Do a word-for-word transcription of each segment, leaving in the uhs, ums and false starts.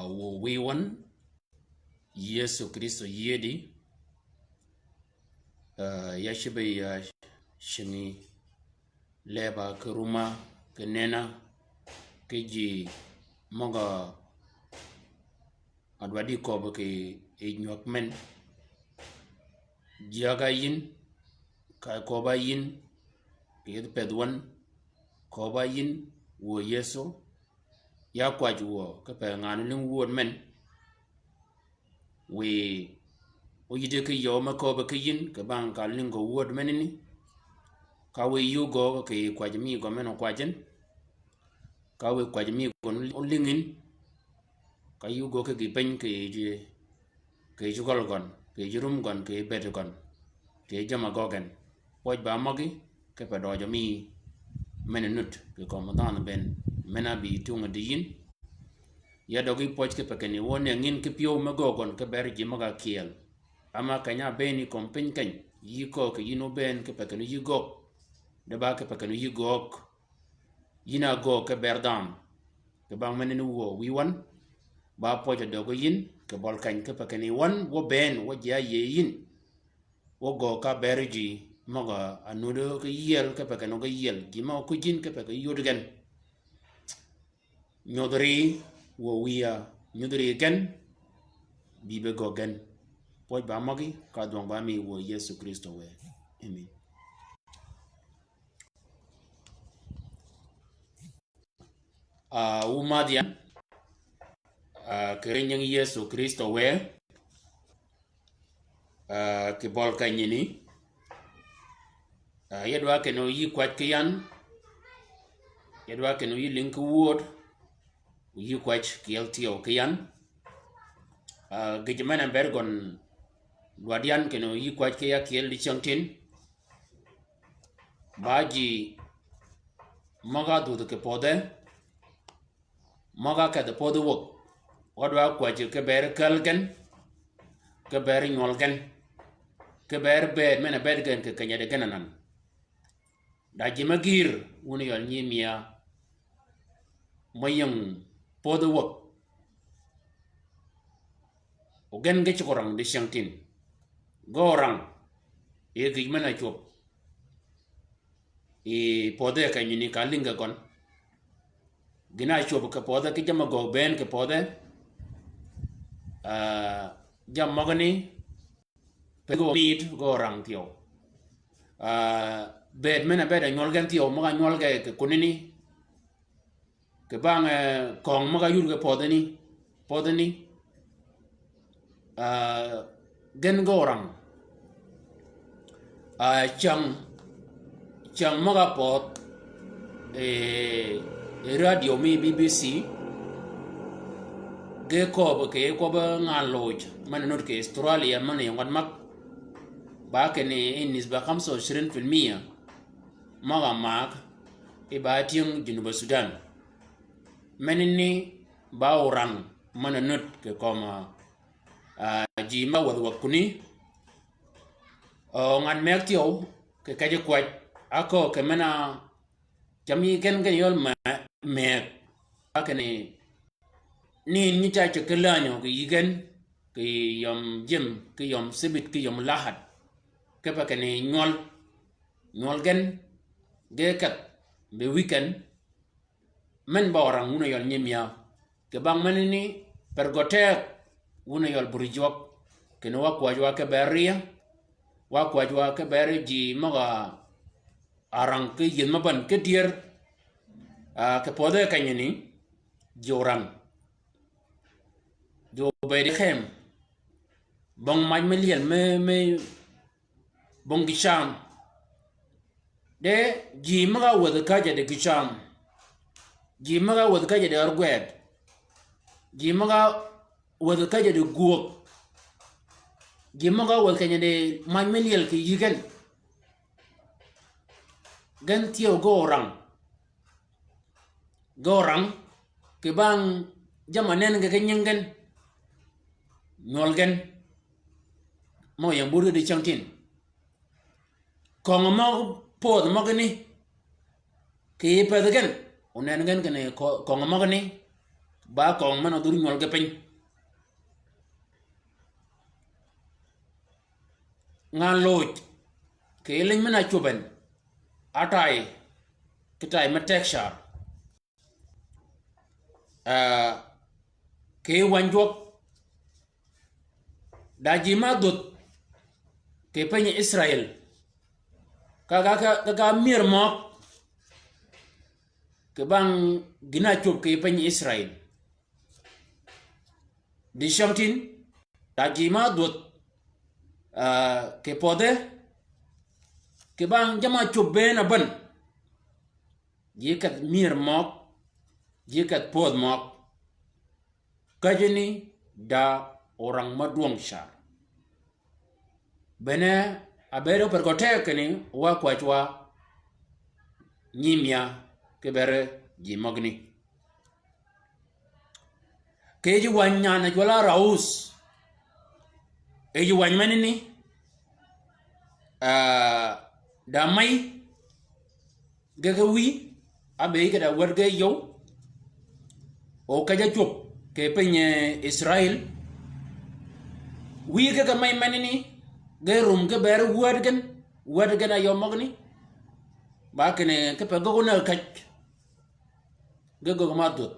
Wø wiy wøn, Yëso Krïstø yïëdi, ah, ya cïbe ya cingí leba ki rumma ki nenna ki ji møg-a dwaddi köbbi kì yij nywäg men. Jyäg-a yïn, ka köbb-a yïn, kì yij pedh wøn, köbb-a yïn, wuö Yëso, ya kwäj wuö, kipe ngan lïng wööd men. Wiy óyïddi ki yöö me köbbi ki yïn, kì bang ka lïng gø wööd menani. Ka wiy yï ógöög kì kwäj mi gø men okwäjjin. Ka wiy kwäj mi gøn ólïngin. Ka yï ógöög ki gï piny kì yij, kì yij gøl gøn, kì yij rum gøn, kì yij bëëd gøn, kì yij jamm-a gøggi gen. Pwøj ba møgí, kipe døjø mi men-a nud, kì kömi dhanhø bënn, men-a bï tung di yïn. Ya døgí pwøj kipe kinni wø nëngi yïn ki pyëw me göög gøn ki ber ji møg-a kyeel. Ama keny-a ábëën yi kömi piny keny, yï köög kì yïn óbëën kipe kinni yï göög. De ba kipe kinni yï göög. Yïn a göög ki ber dhanhø. Kì bang menani wuö wiy wøn, ba pwøj døgø yïn, kì bøl keny kipe kinni wøn, wø bënn, wø ji áyïëy yïn. Wø göög ka ber ji møg-a nuddi ki yiel, kipe kinni ge yiel, ji møg-a kuj yïn, kipe ki yod gen. Nyodh ri, wuö wiy-a, nyodh ri gen, bï be göggi gen. Pwøj ba møgí, ka dhwøng ba mi wuö Yëso Krïstø wë. Amen. Ah, wu madh yan, ah, kì ri nying Yëso Krïstø wë, ah, kì bøl kenyini. Ah, ya dwa kinni yï kwäj ki yan, ya dwa kinni yï lïng ki wööd, yï kwäj kyeel thyew ki yan. Ah, gïj men-a ber gøn dwaddi yan kinni yï kwäj ki ya kyeel dicyängtïn. Ba ji møg-a dhudh kì pödhe, møg-a kedh pödhi wäg, wa dwa kwäjji ki ber käl gen, ki ber nywøl gen, ki ber bëëd men-a bëëd gen kì kenydi gen anan. Da ji me gïïr, wun yøl nyiimïa, me ying pödhi wäg. O gen ge cugg orang dicyängtïn. Ge orang, yi gïj men-a cwöb yi pödhi kenyini ka lïnge gøn. Gïn-a cwöb kì pödhe ki jamm-a göög bënn kì pödhe. Ah, jammì møgani, pe ge omïïd ge orang thyew. Ah, bëëd men-a bëëd a nywøl gen thyew, møg-a nywøl ge kì kunani. Kì bang, eh, köng møg-a yud ge pödheni, pödheni. Ah, gen ge orang. Ah, cäng, cäng møg-a pödh, eh, radio mi B B C, ge köbbi kì kwøbbi ngan loj, men-a nud kì Australia, men-a ying wad mag. Ba kinni nisba khamsa wa ishrin fil mia møg-a mag, yi ba tyëng Junub Sudan. Menani ba orang men-a nud kì kömi, ah, ji møg-a wädhi wäg kuni. O ngan mëgg thyew, kì kej kwäj, áköög kì men-a cam yi gen gen yøl me-, mëgg. Ba kinni, ni nyi ca ceg ki läänyø kì yï gen, kì yøm jim, kì yøm sibit, kì yøm lahad. Kipe kinni nywøl, nywøl gen, ge kedh, be weekend, men ba orang wun a yøl nyiimïa. Kì bang menani, per gø teg, wun a yøl buri jwøk, kinni wa kwäj wa ki ber riya, wa kwäj wa ki ber ji møg-a rang ki yïëdh me bän ki dyër, ah, kì pödhe kenyini, ji orang. Jo bëëd yi kem. Bong mac me lyel me, me, bong gï cam. De ji møg-a wädhi käjjadi gï cam. Ji møg-a wädhi käjjadi ørgwed. Ji møg-a wädhi käjjadi gwöög. Ji møg-a wädhi kenyadi mac me lyel kì yï gen. Gen thyew ge orang. Ge orang, kì bang jamm-a nenni ge ki nying gen, nywøl gen, mø ying bur ge dicyängtïn. Köng møg-a pödh møgani, kì yij pedhi gen, onenni gen kinni kö-, köng møgani, ba köng men-a dhur nywøl ge piny. Ngan loj kì liny men-a cwöb en, a tay kì tay me teg car. Ah, kì wänyi jwøk, da ji ma dhwödh kì piny Israel, ka, ka, ka, ka, ka myër møg kì bang gïn-a cwöb kì piny Israel. Dicängtïn, da ji ma dhwödh, ah, kì pödhe, kì bang jamm-a cwöb bënn-a bän. Ji kedh myër møg, ji kedh pödh møg. Käjjini da orang ma dwøng car. Bene, a bëëd ópër gø teg kinni, wa kwäjji wa nyimïa ki bere ji møgani. Kì yij wänyi nyan-a cwøl-a Raus. Yij wänyi menani, ah, da mey ge ki wïy, a bëëd kì da wäd ge yöw. O käjj-a cwöb kì piny, eh, Israel. Wïy ge ki mey menani, ge rum ki bër wäd gen, wäd gen a yöw møgani. Ba kinni kipe göggi näg käj. Ge göggi ma dhwödh.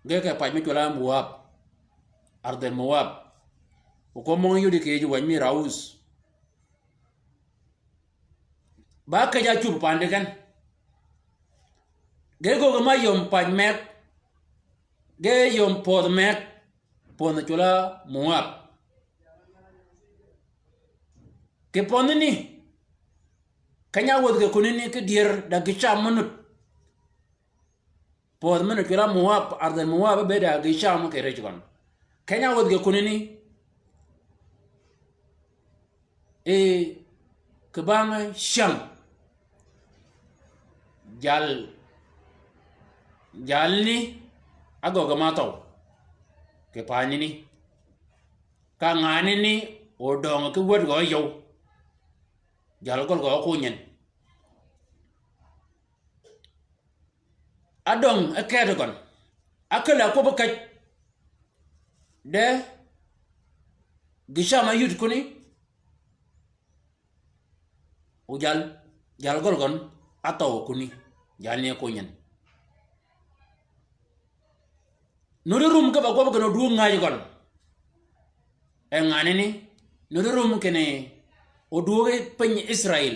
Ge kì pac me cwøl-a Moab. Ardh el Moab. O kwøb møg yodi kì yij wänyi mi Raus. Ba käjj-a cwöb pandi gen. Ge göggi ma yöm pac meg. Ge yöm pödh meg. Pödh cwøl-a Moab. Kì pödhani, keny-a wädh kì kunani ki dyër da gï cam me nud. Pödh men-a cwøl-a Moab, ardh el Moab, bëëd da gï cam kì rij gøn. Keny-a wädh kì kunani, eh, kì bang cyäng. Jal, jalni, a göggi ma thøw. Kì panani. Ka nganani, odøng ki wäd gø yöw. Jal gøl gø kunyi en. Adøng e kedi gøn. Akel a kwøb käj. De gï cam a yud kuni. O jal, jal gøl gøn a thøw kuni. Jalni e kunyi en. Nuti rum kipe kwøb kinni odwöög ngäj gøn. E nganani, nuti rum kinni odwöög piny Israel.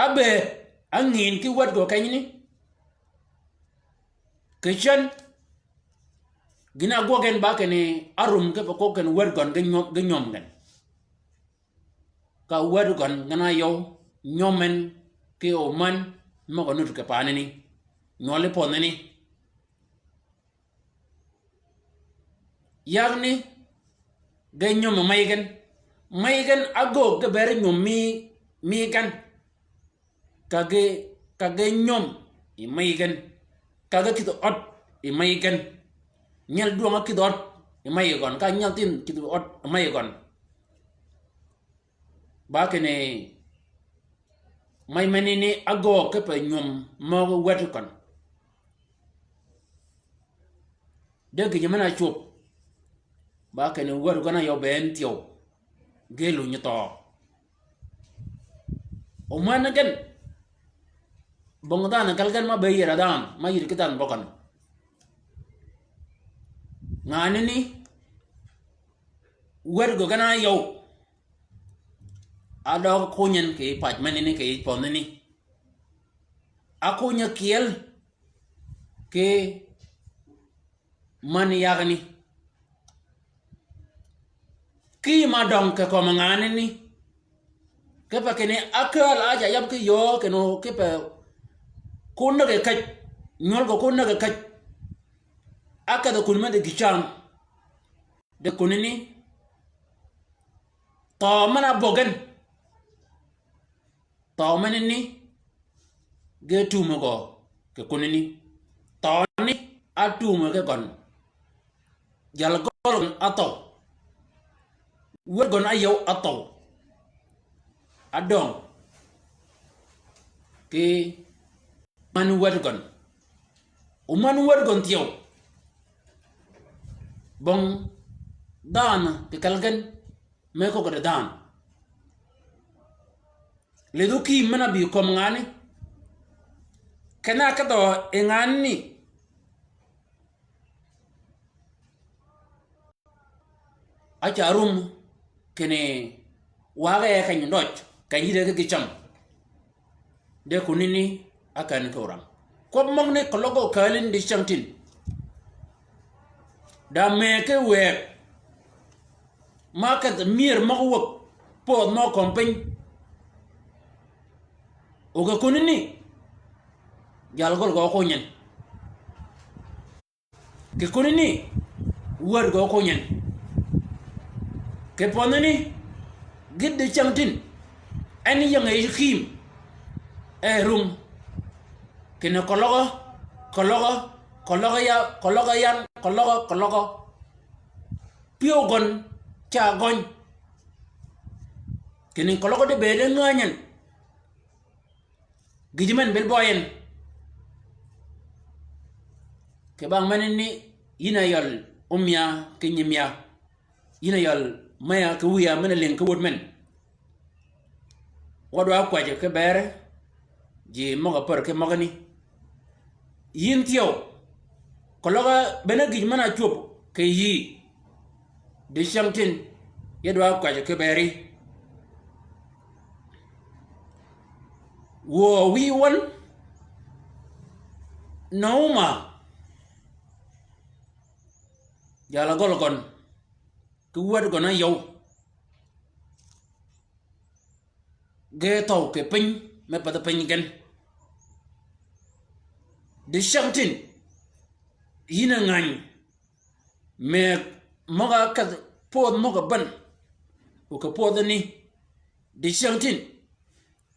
Ábëëd, á ngïn ki wäd gø kenyni. Kì cen, gïn-a ágwøg gen ba kinni árum kipe kwøb kinni wäd gøn ge nyöm, ge nyöm gen. Ka wäd gøn gen-a yøw, nyöm en, ki omän, møg-a nud kì panani. Nywøl i pödhani. Yagni, ge nyöm i mey gen. Mey gen ágöög ge beri nyöm mi, mi gen. Ka ge, ka ge nyöm i mey gen. Ka ge kïdhi ød i mey gen. Nyel dwøng-a kïdhi ød i mey gøn. Ka nyel thinh kïdhi ød i mey gøn. Ba kinni, mey menani ágöög kipe nyöm møg wäd gøn. De gïjø men-a cwöb. Ba kinni wäd gøn-a yøw be en thyew. Ge lunyi thøø. Omän gen. Bong dhanhø kel gen ma be yïr a dhanhø, ma yïr ki dhanhø bøgøn. Nganani, wäd gø gen-a yøw. Ádøøg kunyi en kì pac menani kì pödhani. Ákunyi kyel ki män yagani. Ki ma døng kì kömi nganani. Kipe kinni ákääl ájayab ki yöö kinni kipe ko näg-a käj. Nywøl gø ko näg-a käj. Ákedh-a kun me di gï cam. De kunani. Thøø men-a ábwøg gen. Thøø menani. Ge tumø gø kì kunani. Thøøni átumø ki gøn. Jal gøl gøn áthøw. Wäd gøn áyøw áthøw. Ádøng. Ki män wäd gøn. Omän wäd gøn thyew. Bong dhanhø kì kelli gen me köggi di dhanhø. Lidhu kiim men-a bï kömi nganni. Keny-a ákedhø yi nganni. Ácä rum kinni wa ge keny døj, keny yïddi ki gï cam. De kunani ákän ki orang. Kwøb møgani keløg okääl yïn dicyängtïn. Da mëggi ki wëëg. Ma kedh myër møg-a wäg. Pödh mø kömi piny. O kì kunani. Jal gøl gø kunyi en. Kì kunani, wäd gø kunyi en. Kì pønhani, gït dicyängtïn, en ying yi kiim, e rum, kinni keløg, keløg, keløg ya, keløg yan, keløg, keløg. Pyëw gøn, ca gøny. Kinni keløg di bëëd e ngäny en. Gïjø men bël bøyen. Kì bang menani yïn a yøl ómya ki nyimya. Yïn a yøl meya ki wiya men-a lïng ki wöd men. Wa dwa kwäjji ki bëre, ji møg-a pär ki møgani. Yïn thyew, keløg bene gïj men-a cwöb kì yïí. Dicyängtïn, ya dwa kwäjji ki bëri. Wuö wïy wøn, Naoma, jal-a gøl gøn, ki wäd gøn áyøw. Ge thøw kì piny, me pathi piny gen. Dicyängtïn, yïn a ngäny, mëgg møg-a kedh pödh møg-a bän, o kì pödhani, dicyängtïn,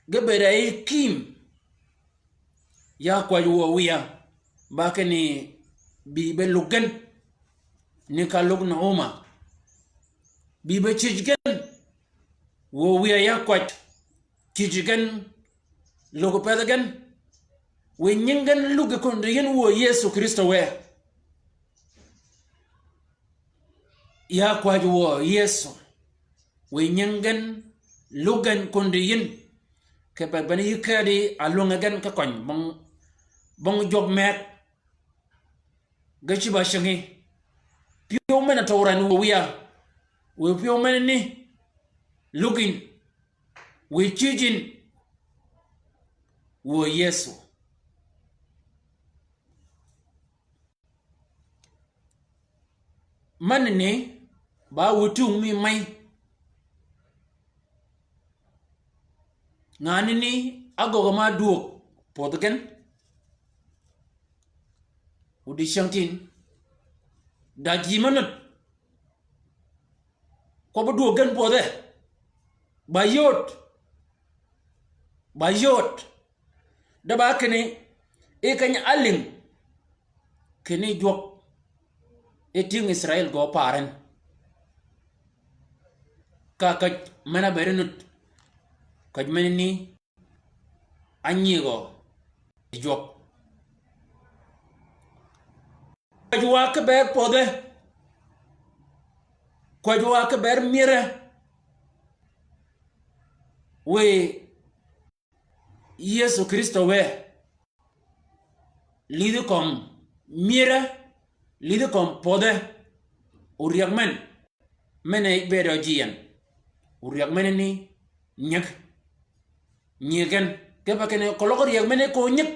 ge bëëd a yi kiim, ya kwäj wuö wiya, ba kinni bï be lug gen, ni ka lug Naoma. Bï be cïj gen, wuö wiya ya kwäj, cïj gen, lug pëthi gen, wiy nying gen luggi kundi yïn wuö Yëso Krïstø wë. Ya kwäj wuö Yëso. Wiy nying gen lug gen kundi yïn. Kì peg bene yï kääddi a lwänge gen ki køny. Bong, bong jwøk mëgg. Ge cïb-a cängi. Pyëw men-a töw räny wuö wiya. Wiy pyëw menani. Lug yïn. Wiy cïj yïn. Wuö Yëso. Mänani, ba wïtung mi mey. Nganani, ágöggi ma dwöög, pödhi gen. Wudi cyängtïn. Da ji me nud. Kwøbbi dwöög gen pödhe. Ba yööd. Ba yööd. De ba kinni, i keny-a álïng. Kinni jwøk. I tyëng Israil gø paar en. Ka käj men-a bëëd nud. Käj menani. Ányïgø. Jwøk. Kwäj wa ki bëëd pödhe. Kwäj wa ki bëëd myëre. Wiy Yëso Krïstø wë. Lïdhi kömi myëre. Lïdhi kömi pödhe. Oryäg men. Men-a bëëdø ji en. Oryäg menani nyig. Nyig gen. Kipe kinni keløg oryäg men-a köö nyig.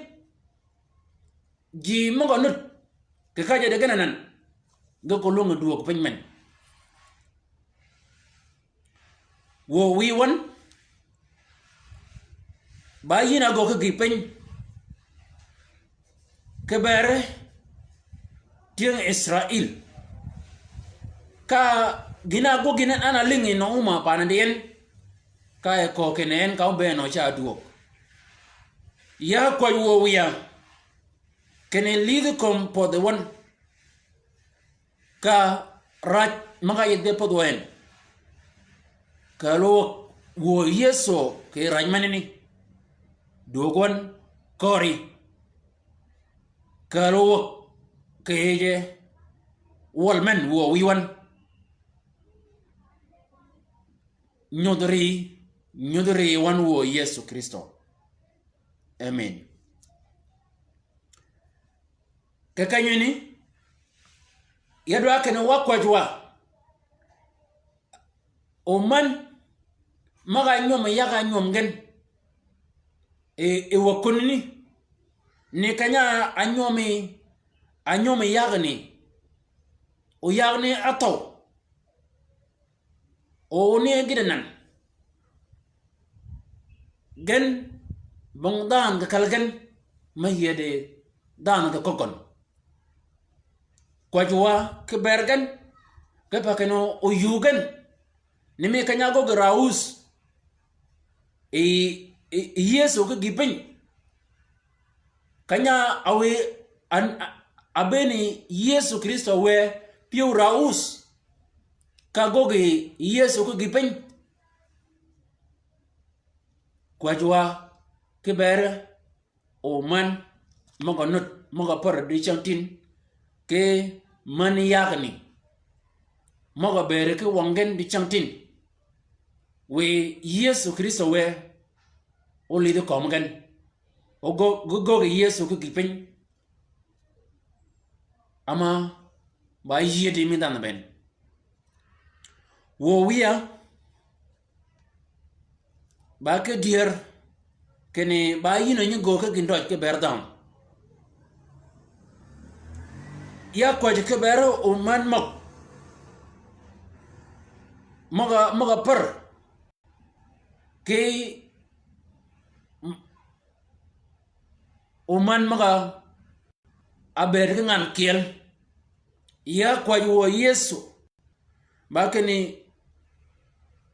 Ji møg-a nud. Kì käjji di gen anan. Ge ko lwängi dwöög piny men. Wuö wïy wøn. Ba yïn a gøggi gïï piny. Kì bër tyëng Israil. Ka gïn-a ágwøg gïn en a lïngi Naoma panani di en. Ka e köög kinni en ka óbëën ò ca dwöög. Ya kwäj wuö wiya. Kinni lïdhi kömi pödhi wøn. Ka rac møg-a yidh-a pödh wøn. Ka lwøg wuö Yëso kì rac menani. Dwöög wøn köri. Kääl ówäg kì yij wøl men wuö wïy wøn. Nyudh ri, nyudh ri wøn wuö Yëso Krïstø. Amen. Kì kenyini, ya dwa kinni wa kwäjji wa. O män møg-a ánywøm yi yag ánywøm gen. E, e wa kunni. Ni keny-a ánywøm yi, ánywøm yi yagni. O yagni áthøw. O ni gïdø nan. Gen bong dhanhø kal gen. Mø yedi dhanhø kì kögg gøn. Kwäjji wa ki ber gen, ki pa kinni o yuu gen, ni mi keny-a ágöggi raus yi, yi, yi Yëso ki gïïpiny. Keny-a áwïy, an, a, ábëëni Yëso Krïstø wë pyëw raus, ka ágöggi Yëso ki gïïpiny. Kwäjji wa ki ber o män møg-a nud, møg-a pär dicängtïn, ki män yagni, møg-a bëëd ki wøng gen dicängtïn. Wiy Yëso Krïstø wë, o lidhi kömi gen. O gø-, gø-, göggi Yëso ki gïïpiny. Ama ba yïëdi mi dhanhø bënn. Wuö wïya, ba ki dyër, kinni ba yïn a nyi göög ki gïndøj ki ber dhanhø. Ya kwäjji ki ber o män møg, møg-a, møg-a pär, ki m-, o män møg-a ábëëd ki ngan kyeel. Ya kwäjji wuö Yëso. Ba kinni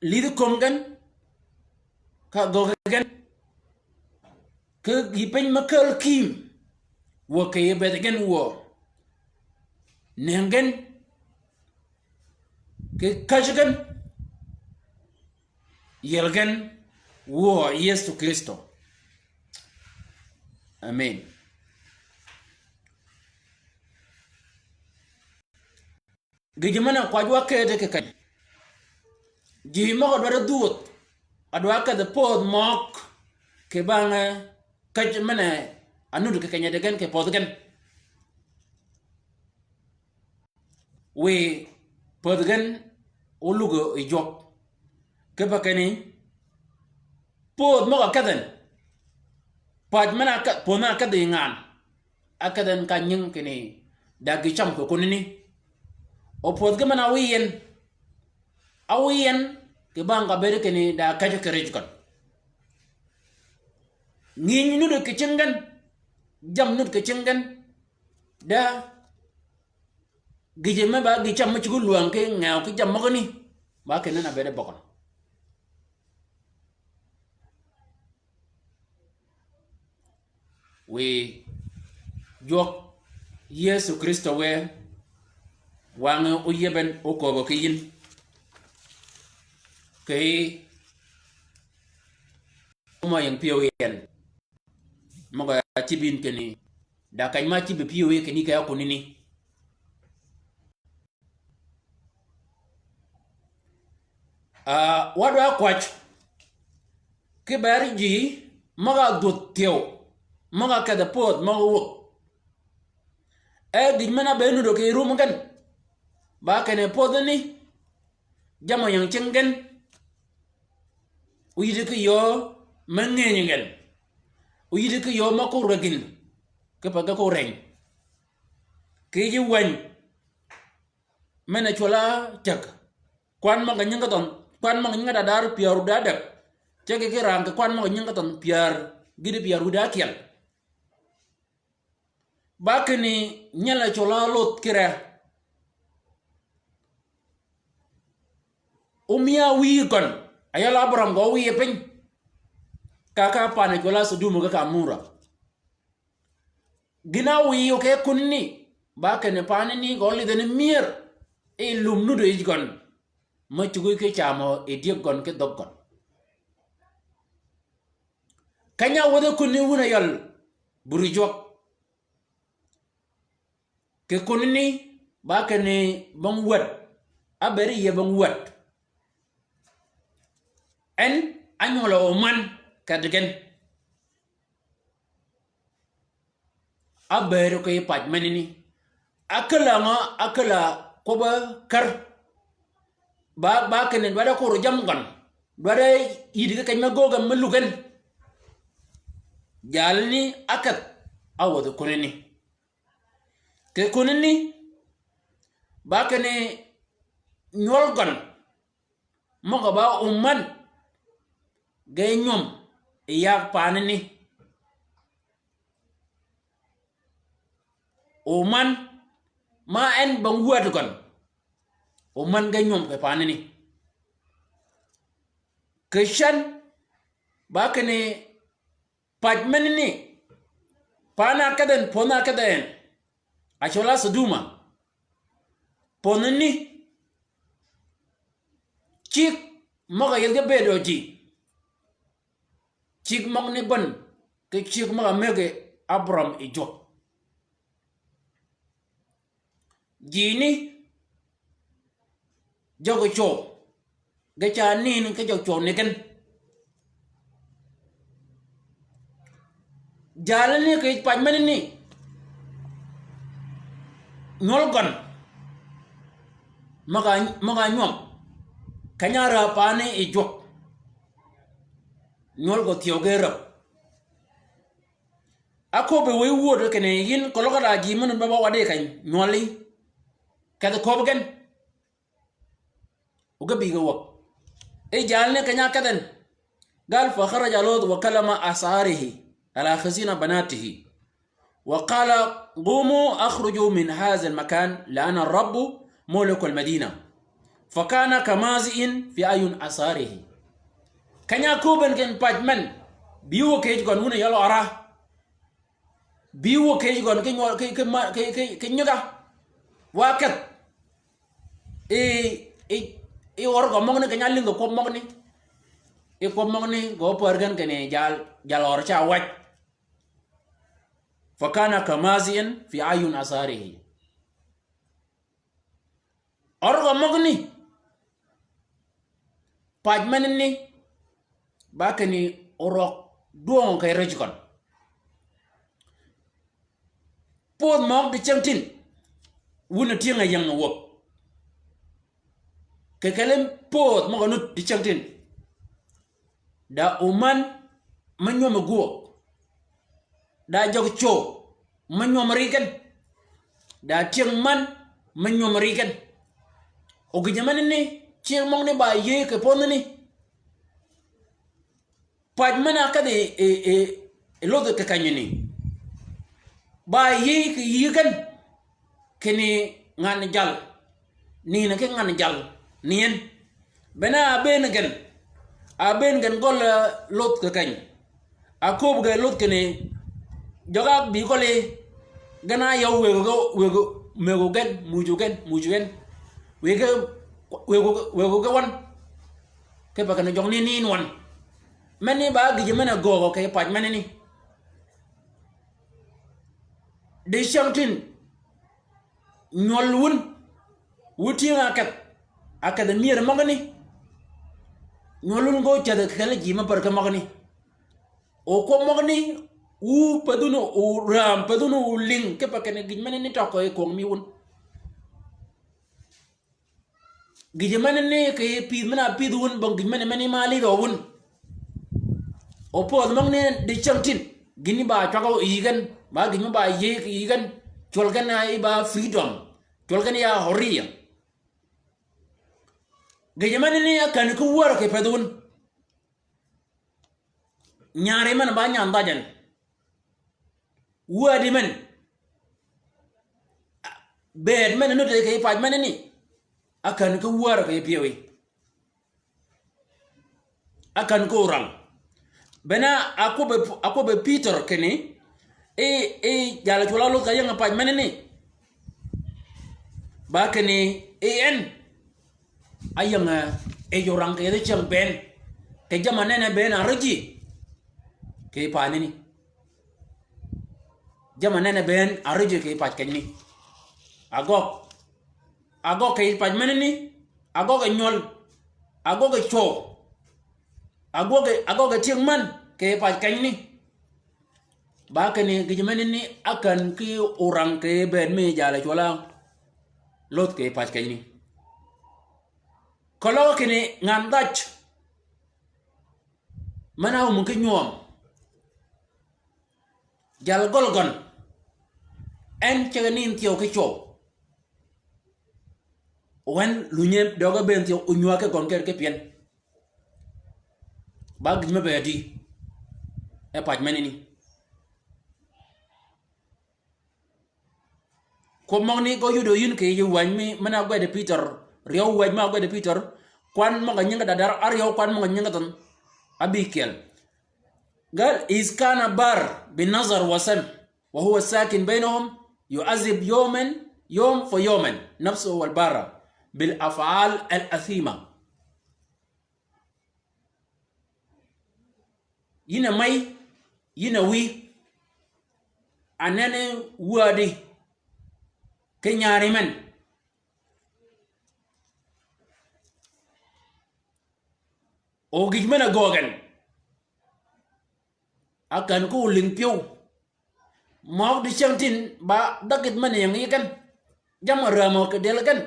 lidhi kömi gen, ka göggi gen, ki gïïpiny mø kääl kïïm, wuö kì yij bëëdhi gen wuö. Nëngi gen, ki käjji gen, yiel gen wuö Yëso Krïstø. Amen. Gïjø men-a kwajji wa këëdi kì keny. Ji møg-a dwaddi dhwödh, a dwa kedhi pöödh møg kì bang, eh, käj men-a anud kì keny-a di gen kì pödhi gen. Wiy pödhi gen ólugø yi jwøk. Kipe kinni, pöödh møg-a kedhi en. Päj men-a ke-, pöödh men-a kedhi yi ngan. Ákedh en ka nying kinni da gï cam kì kunani. O pödh gi men-a áwïy en. Áwïy en kì bang ka bëëd kinni da käjji kì rij gøn. Ngïny nudd kì cingi gen. Jammì nudd kì cingi gen. Da gïjø me ba gï cam me cuggi lwäng ki ngew ki jammì møgani. Ba kinni na bëëd bøgøn. Wiy jwøk Yëso Krïstø wë, wangø óyieb en ókööbø ki yïn. Kì omø ying pyëw yi en. Møg-a cïb yïn kinni, da keny ma cïb pyëw yi kinni kì ákunani. Ah, wa dwa kwäj ki ber ji møg-a dhwödh thyew, møg-a kedhi pöödh møg-a wäg. E gïj men-a be nuddø kì rum gen. Ba kinni pödhani, jammì ying cingi gen. Oyïddi ki yöö me ngëny gen. Oyïddi ki yöö me kur ge gïn. Kipe ge kur reny. Kì yij wäny men-a cwøl-a cäg. Kwan møg-a nyingi thønh, kwan møg-a nyingi dadar pyär wïdá däg. Cäg ki rang kì kwan møg-a nyingi thønh pyär, gïti pyär wïdá kyel. Ba kinni nyel-a cwøl-a lodh ki re. Ómiya wïyi gøn, a yøl Abraham gø wïye piny. Ka ka pan-a cwøl-a Sodom ki ka Amora. Gïn-a wïyo kì kunani, ba kinni panani gø lidhe ni myër, yi lum nudd yij gøn, me cuggi ki camø yi dyëg gøn ki dhögg gøn. Keny-a wädhi kunani wun a yøl, buri jwøk. Kì kunani, ba kinni bong wäd. Ábëëd yie bong wäd. En ánywøl omän kedgen. Ábëëd kì yij pac menani. Ákäl-a ngø, ákäl-a kwøbb-a kär. Ba, ba kinni dwaddi kur jammì gøn. Dwaddi yïddi ki keny me göög-a me lug en. Jalani ákedh, áwädhi kunani. Kì kunani, ba kinni nywøl gøn. Møg-a ba omän ge nywøm yi yag paanani. Omän ma en bong wäd gøn. Omän ge nywøm kì paanani. Kì cän ba kinni pac menani, paani ákedh en, pödhani ákedh en. Acwøl-a Sodoma. Pödhani cigg møg-a yethi ge bëëd ji. Cigg møgani bän ki cigg møg-a mëggi Abraham yi jwøk. Jini jøgi cwøw, ge ca nin ki jøgi cwøw ni gen. Jalani kì yij pac menani, nywøl gøn møg-a, møg-a nywøm, keny-a räb paani yi jwøk. Nywøl gø thyew ge räb. Áköbbi wëy wud kinni yïn keløg da ji men-a ba waddi keny nywøli. Kedhi köbbi gen. O ge bï ge wäg. E jalani keny-a ákedh en. قال فخرج لوط وكلم أصهاره على خزين بناته وقال قوموا اخرجوا من هذا المكان لأن الرب مولك المدينة فكان كمازئ في أعين أصهاره. Keny-a áköbbi en kinni pac men, bï wuö kì yij gøn wun yi yelø ara. Bï wuö kì yij gøn ki nywøl, ki, ki ma, ki, ki, ki nyigga. Wa kedh. I, i, i ør gø møgani keny-a álïng kì kwøb møgani. I kwøb møgani gø pär gen kinni jal, jal ør ca wäj. فكان كمازئ في أعين أصهاره. Ør gø møgani. Pac menani. Ba kinni orøg dwøng kì rej gøn. Pödh møg dicängtïn. Wun a tyëng-a ying wäg. Kì kelli pödh møg-a nud dicängtïn. Da omän me nywøm yi gwøg. Da jøgi cwøw me nywøm ri gen. Da tyëng män me nywøm ri gen. O gïjø menani, tyëng møgani ba yïëy kì pödhani. Pac men-a ákedhi yi, yi, yi, yi lodhi kì kenyani. Ba yïëy kì yïëy gen. Kinni ngan jal. Nïn ki ngan jal. Nïn. Bene a bëën gen. A bëën gen gøl, eh, lodh kì keny. Aköbbi ge lodh kinni. Jøg-a bï gøli. Gen a yøw wëggi, wëggi, mëggi gen, muuj gen, muuj gen. Wëggi, wëggi, wëggi gen wøn. Kipe kinni jøgani nïn wøn. Menani ba gïjø men-a göögø kì pac menani. Dicängtïn. Nywøl wun. Wu tyëng-a ákedh. Ákedh myër møgani. Nywøl wun gø cädhi kì kelli ji me pär ki møgani. O kwøb møgani. Wu pädhuni, o räm pädhuni, o lïng. Kipe kinni gïj menani tøg yi kwøng mi wun. Gïjø menani kì pïdh men-a pïdhi wun, bong gïj menani ma lidhø wun. O pödh møgani dicängtïn. Gïni ba cwagø yï gen. Ba gïj me ba yïëy kì yï gen. Cwøl gen a yï ba freedom. Cwøl gen ya hurriya. Gïjø menani ákän ki wär kì pëthi wun. Nyari men ba nyandhaj en. Wädi men. Bëëd men nuti kì pac menani. Ákän ki wär kì pyëwí. Ákän ki orang. Bene akwøbbe, akwøbbe Pïtør kinni. I, i, jal cwøl-a lodh ka ying pac menani. Ba kinni, i en. Áying, eh, e yurang kì yethi cyäng bënn. Kì jamm-a nenni bënn a rijji. Kì pac nini. Jamm-a nenni bënn a rijji kì pac kenyni. Agøg. Agøg kì yij pac menani. Agøg e nywøl. Agøg e cwøw. Agøg e, agøg e tyëng män kì yij pac kenyani. Ba kinni gïj menani ákän ki orang kì bëëd mi jal a cwøl-a lödh kì yij pac kenyani. Keløg kinni ngan dhaj men-a áum ki nywøm. Jal gøl gøn. En ceg-a nind thyew ki cwøw. O en lunye døge bënn thyew o nywäg ki gøn kër ki pyën. Ba gïj me bëëdi e pac menani. Kwøb møgani gø yudo yïn kì yij wäny mi, men-a ágwed Pïtør, ryeew wäj ma ágwed Pïtør, kwan møg-a nyinge dadar áryeew kwan møg-a nyinge thønh. Ábïkyel. قال: إذ كان بار بنظر وسمع وهو ساكن بينهم يعذب يوما، يوم فيوما نفسه والبار بالأفعال الأثيمة. Yïn a mäy, yïn a wïy, a nenni wädi ki nyaari men. O gïj men-a göög en, a kän ko olïng pyëw. Møg dicyäng tin ba dhägidh men-a ying yi gen. Jamm-a rämø kì dyel gen.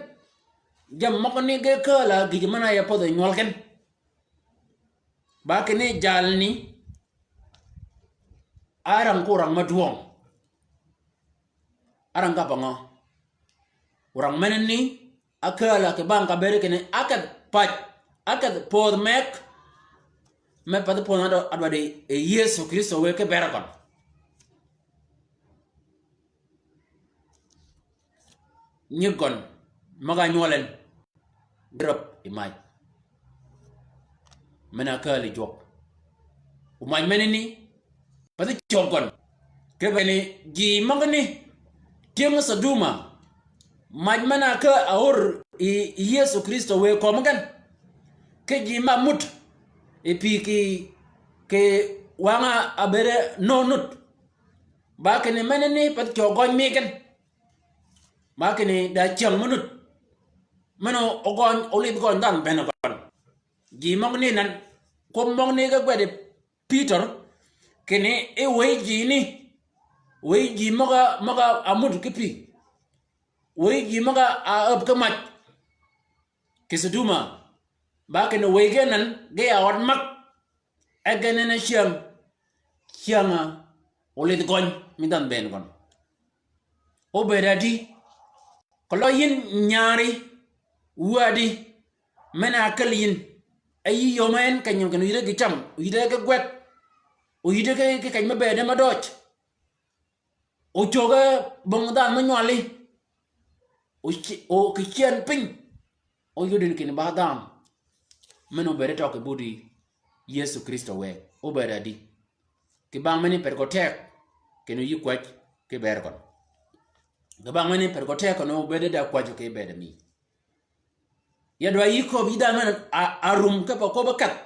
Jammì møgani ge kääl-a gïj men-a ya pädhi nywøl gen. Ba kinni jalni árang ko orang mø dwøng. Árang ka pa ngø? Orang menani ákääl-a kì bang ka bëëd kinni ákedh pac, ákedh pödh meg, me pathi pödh na dwaddi yi Yëso Krïstø wë ki bëëd gøn. Nyi gøn møg-a nywøl en. Gï räb yi mac. Men-a kääl yi jwøk. O mac menani, pathi cøg gøn. Ki bene ji møgani, tyëng Sodoma. Mac men-a ka a ör yi, yi Yëso Krïstø wë kömi gen. Ki ji ma mut, yi pï kì, kì wang-a ábëëde nöö nud. Ba kinni menani pathi cøg gøny mi gen. Ba kinni da cyäng mø nud. Men-a ógøny, ólidh gøny dhanhø bënn gøn. Ji møgani nan, kwøb møgani ge gwed Pïtør, kinni e wëy ji ni, wëy ji møg-a, møg-a mut ki pï. Wëy ji møg-a áäb ki mac. Kì Sodoma, ba kinni wëy gen nan, ge ya ød mag. E gen en cyäng, cyäng-a ólidh gøny, mi dhanhø bënn gøn. Óbëëd adi, keløg yïn nyaari, wädi, men-a ákälli yïn, e yï yöm en kenyø kinni oyïdde kì cam, oyïdde ki gwed, oyïdde ki, ki keny me bëëde me døøj. O cöge bong dhanhø me nywali. O ci-, o kì cyän piny. O yodin kinni ba dhanhø men-a óbëëde tø kì budi Yëso Krïstø wë. Óbëëd adi. Kì bang meni ped gø teg kinni yï kwäj ki bëëd gøn. Kì bang meni ped gø teg kinni óbëëde da kwäjjø ki bëëd mi. Ya dwa yï köbbi yï dhanhø men-a, a rum kipe köbbi kedh.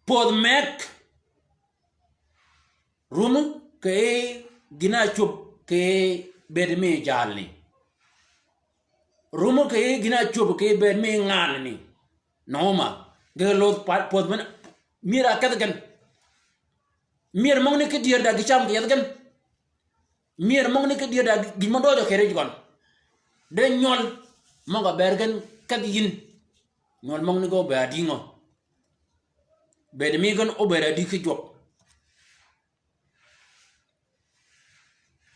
Pödh meg. Rum kì gïn-a ácwöb kì bëëd mi jalni. Rum kì gïn-a ácwöb kì bëëd mi nganani. Noma, ge lödh pa-, pödh men-a, myër-a ákedh gen. Myër møgani ki dyër da gï cam kì yethi gen. Myër møgani ki dyër da gï, gïj mø døøjø kì rijø gøn. De nywøl møg-a bër gen kedhi yïn. Nywøl møgani ge óbëëd adi ngø? Bëëd mi gen óbëëd adi ki jwøk.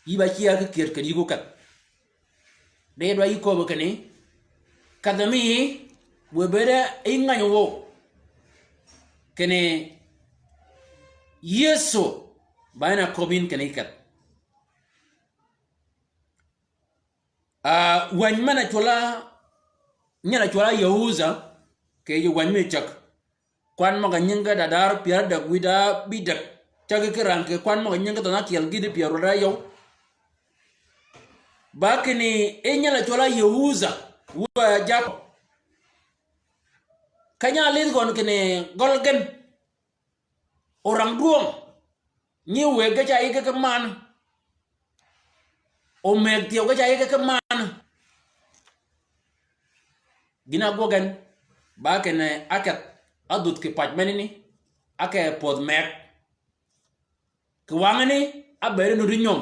Yï ba cyäg ki kyër kì yï ko kedh. De dwa yï köbbi kinni, kedh mi, wë bëëde yï ngäny wøw. Kinni, Yëso, ba en a köbbi yïn kinni kedh. A, wäny men-a cwøl-a, nyal-a cwøl-a Yëhudha, kì yij wäny mi cäg. Kwan møg-a nyinge dadar pyär ádäg wïdá bïdäg. Cägi ki rang kì kwan møg-a nyinge dhanh ákyel gïti pyär ádäg yøw. Ba kinni e nyal-a cwøl-a Yëhudha, wø-a Jakøb. Keny-a álidh gøn kinni gøl gen. Orang dwøng. Nyi wëggi ca yïge ki man. Omëgg thyew ge ca yige ki man. Gïn-a ágwøg gen, ba kinni ákedh, ádhudh kì pac menani, áke pwödh mëgg. Kì wangani, ábëëd nuti nyom.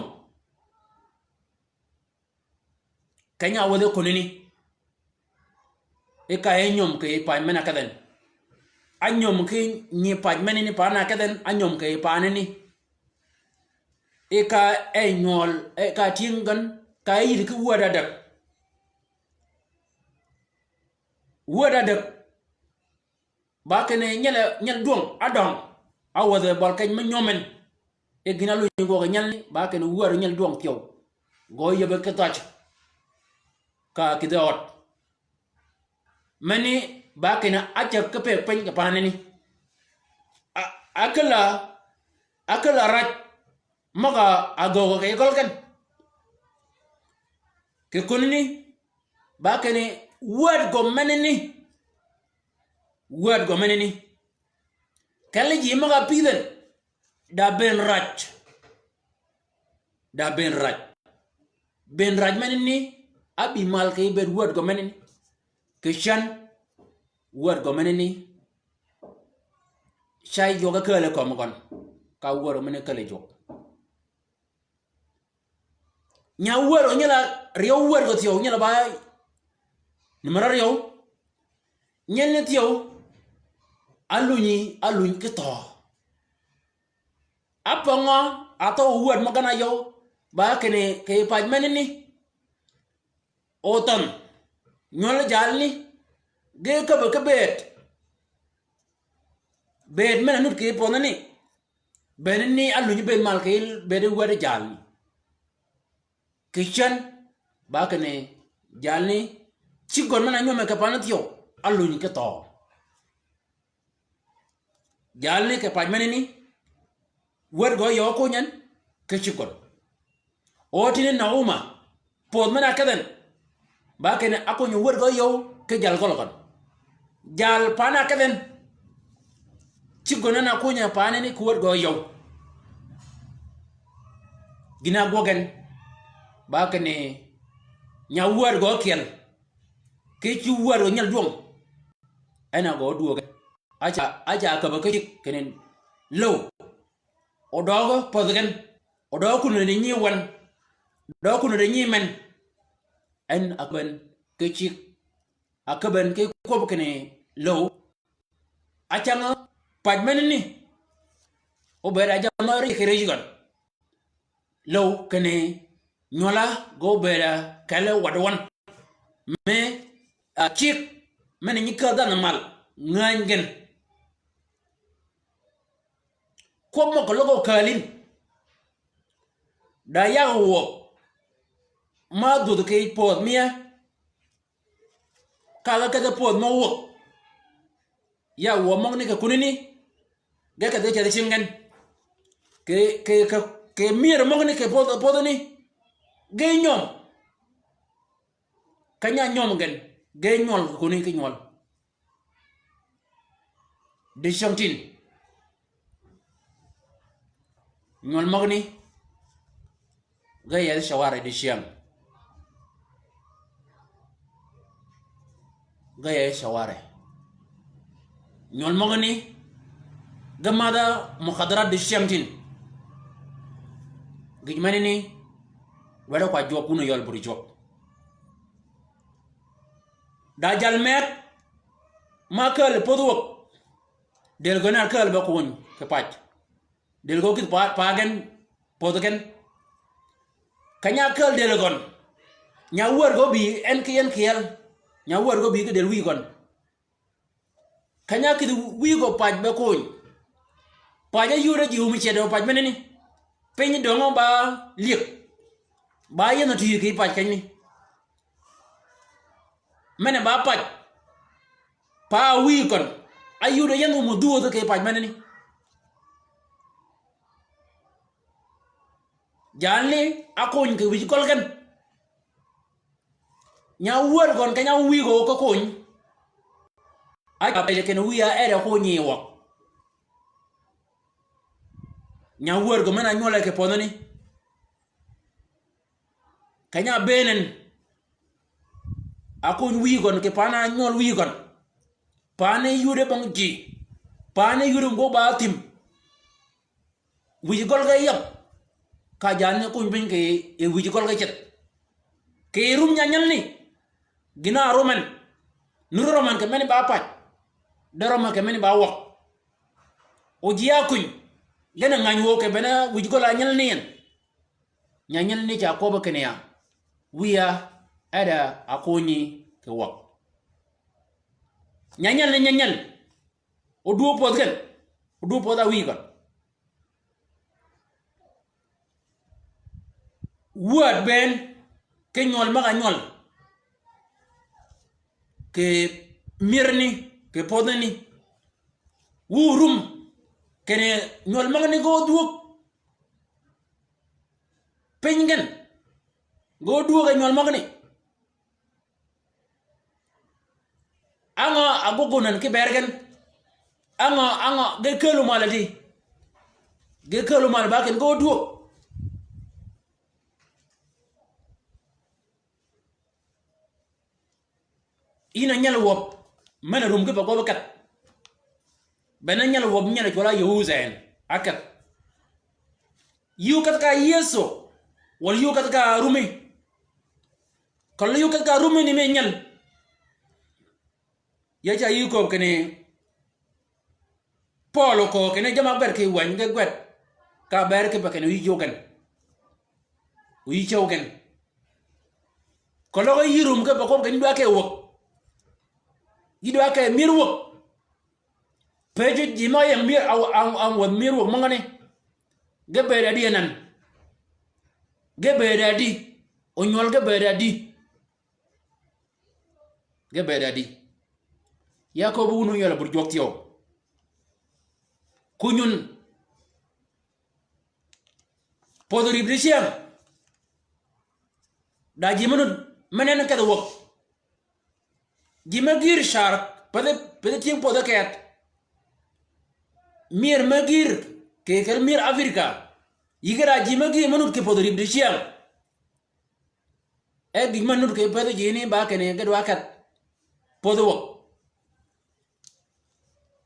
Keny-a áwädhi kunani. Ika e nyom kì pac men-a ákedh en. Ányom ki nyi pac menani, paani-a ákedh en, ányom kì paanani. Ika e nywøl, ika tyëng gen, ka e yïddi ki wäd ádäg. Wäd ádäg. Ba kinni nyel, nyel dwøng, ádøng. Áwädhi bøli keny me nyom en. E gïn-a áluny gwøg nyelani, ba kinni wäd nyel dwøng thyew. Gø yïbe ki dhaj. Ka kïdhi ød. Meni ba kinni ácäg ki pëgg piny kì paanani. A, ákäl-a, ákäl-a rac møg-a ágöög kì gøl gen. Kì kunani, ba kinni wäd gø menani. Wäd gø menani. Kelli ji møg-a pïdhi en. Da bënn rac. Da bënn rac. Bënn rac menani, ábï mal kì bëëd wäd gø menani. Kì cen, wäd gø menani. Ca jwøk ákääl kömi gøn. Ka wäd gø menani källi jwøk. Nya wäd gø nyel-a ryew wäd gø thyew nyel-a ba. Ni mø ryew. Nyelni thyew. Álunyi, áluny ki thøø. Ápøngø, áthøw wäd mø gen-a yøw, ba kinni kì pac menani. Othønh, nywøl jalni, ge käbbi ki bëëd. Bëëd men-a nud kì pwønhani. Bënani áluny bënn mal kì bëëd wäd jalni. Kì cen, ba kinni, jalni, cigg gøn men-a nyome kì paani thyew, áluny ki thøø. Jalni kì pac menani, wäd gø yøw ákony en, ki cigg gøn. O tïni Nauma, pwödh men-a ákedh en, ba kinni ákony wäd gø yøw, ki jal gøl gøn. Jal paani ákedh en, cigg gøn en ákony paanani ki wäd gø yøw. Gïn-a ágwøg en, ba kinni, nya wäd gø ákyel, ki cu wäd gø nyel dwøng. En a gø dwøg en. Aca, aca käbbi ki cigg kinni löw. O døøg pädhi gen. O døøg kunni di nyi wen. Døøg kunni di nyi men. En a käbbi en ki cigg. A käbbi en ki kwøb kinni löw. Acäng pac menani. O bëëd a jammì ri kì ri gøn. Löw kinni nywøla gø bëëd a kelli waddi wøn. Me, a, cigg, men-a nyi kädh dhanhø mal, ngäny gen. Kwøb møg-a løg okääl yïn. Da yag wuö, ma dhwödh kì pödh mia. Ka ge kedhi pödh mø wøg. Ya wuö møgani kì kunani. Ge kedhi ceth cingi gen. Kì, kì, kì, kì myër møgani kì pödh, pödhani. Ge nyom. Keny-a nyom gen. Ge nywøl kì kunani ki nywøl. Dicyängtïn. Nywøl møgani. Ge yethi caware dicyäng. Ge yethi caware. Nywøl møgani. Ge madha mukaddarat dicyängtïn. Gïj menani. Wede kwa jwøk wun yøl bur jwøk. Da jal meg. Ma kääl pödh wøg. Dël gøn a kääl be kony kì pac. Dël gø kïdhi pa, pa gen, pödhi gen. Keny-a kääl dël gøn. Nya wär gø bï en ki en kyel. Nya wär gø bï ki dël wïy gøn. Keny-a kïdhi wïy gø pac be kony. Pac a yur a ji wumi cedø pac menani. Piny døngø ba lyëg. Ba yënhø tï kì pac kenyni. Men-a ba pac. Pa wïy køn. Áyud a yënhø mø dhwödhi kì pac menani. Jalni ákony kì wïj gøl gen. Nya wär gøn keny-a wïy gø ka kony. Áca pece kinni wïya ere kony yi wøg. Nya wär gø men-a nywøle kì pödhani. Keny-a bëën en. Akony wïyi gøn kì pan-a nywøl wïyi gøn. Pan-a yuddi bong ji. Pan-a yuddi ngö ba thim. Wïj gøl ge yab. Ka jani kony piny kì, e wïj gøl ge ceth. Kì rum nyanyal ni. Gïn-a rum en. Nuru rum en kì meni ba pac. De rum en kì meni ba wøg. O ji-a kuny. Gen-a ngany wøw kì bene wïj gøl a nyal ni en. Nyanyal ni ca kwøb kinni ya. Wïya, e da akonyi kì wøg. Nyanyal ni nyanyal. Odwøg pödh gen. Odwøg pödh a wïyi gøn. Wuød bëën, kì nywøl møg-a nywøl. Kì myër ni, kì pödhi ni. Wu rum, kinni nywøl møgani ge odwøg. Piny gen, ge odwøg e nywøl møgani. Á ngø aguggu nan ki ber gen? Á ngø, á ngø, ge kelu mal adi? Ge kelu mal ba ken ge odwøg. Yïn a nyal wäb, men a rum ki pa gøbbi kedh. Bene nyal wäb nyal cwøl a Yehudha en, a kedh. Yï ókedh ka Yëso, walà yï ókedh ka rumi. Kelli yï ókedh ka rumi ni me nyal. Ya ca yï kööb kinni Pøøl oköög kinni jamm-a ágwed kì wäny ge gwed. Ka ber kipe kinni o yï cöw gen. O yï cöw gen. Keløg yï rum kipe kööb kinni yï dwa ke wäg. Yï dwa ke myër wäg. Pëjji ji møg-a ying myër, a, a, a wädhi myër wäg møgani. Ge bëëd adi anan. Ge bëëd adi. Onywøl ge bëëd adi. Ge bëëd adi. Ya köbbi wun ónyøl a bur jwøk thyew. Kunyun. Pödhi rïp dicyäng. Da ji me nud, me nenni kedhi wäg. Ji me gïr car, pëthi, pëthi tyëng pödhi keth. Myër me gïr, kì kel myër Africa. Yï ge da ji me gïr me nud kì pödhi rïp dicyäng. E gïj me nud kì pëthi ji ni ba kinni ge dwa kedh pödhi wäg.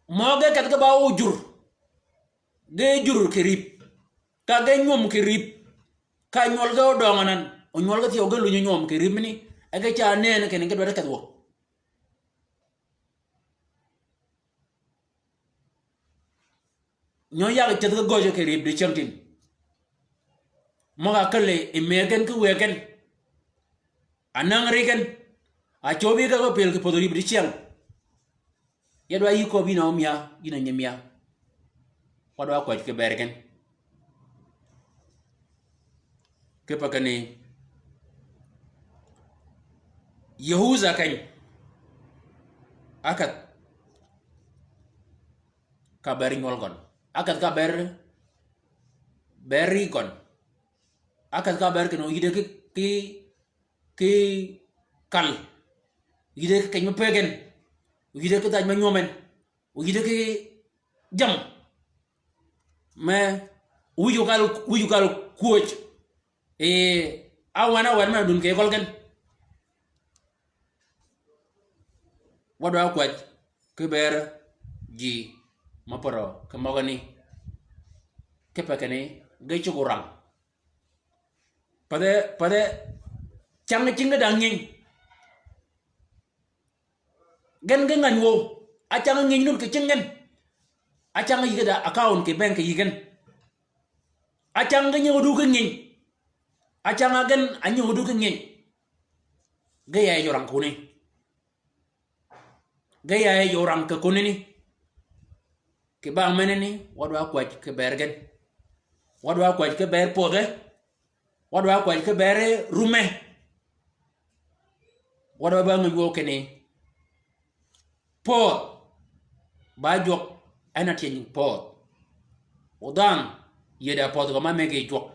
Mø ge kedh ge ba ojur. Ge jur kì rïp. Ka ge nywöm kì rïp. Ka nywøl ge odøng anan. Onywøl ge thyew ge lunyi nywöm kì rïp mini. E ge ca nenni kinni ge dwaddi kedh wäg. Nyø yag ceth ki gøjø kì rïp dicyäng tin. Møg-a källi yi mëggen ki wëggen. Anäng rigen. A cöbi ka gø pel kì pödhi rïp dicyäng. Ya dwa yï köbbi yïn a ómya, yïn a nyiimya. Wa dwa kwäj ki bërgen. Kipe kinni Yehudha keny. Ákedh ka ber nywøl gøn. Ákedh ka ber, ber ri gøn. Ákedh ka ber kinni oyïdde ki, ki, ki kal. Oyïdde ki keny me pëggen. Oyïdde ki dhaj me nywømen. Oyïdde ki jammì me wïj okal, wïj okal kwöj. Ee, áwën, áwën men-a dun kì gøl gen. Wa dwa kwäj ki ber ji me pärø ki møgani. Kipe kinni ge cuggi orang. Path, path, cäng cinggi da ngïny. Gen ge ngäny wøw. Ácäng ngïny nun kì cing gen. Ácäng yï ge da account kì bank kì yï gen. Ácäng ge nyingi du ki ngïny. Ácäng a gen a nyingi du ki ngïny. Ge ya yi orang kuni. Ge ya yi orang kì kunani. Kì bang menani, wa dwa kwäj ki ber gen. Wa dwa kwäj ki ber pödhe. Wa dwa kwäj ki ber rume. Wa dwa ba ngäny wøw kinni. Pödh. Ba jwøk, en a tyëny pödh. O dhanhø, yie da pödh gø ma mëggi jwøk.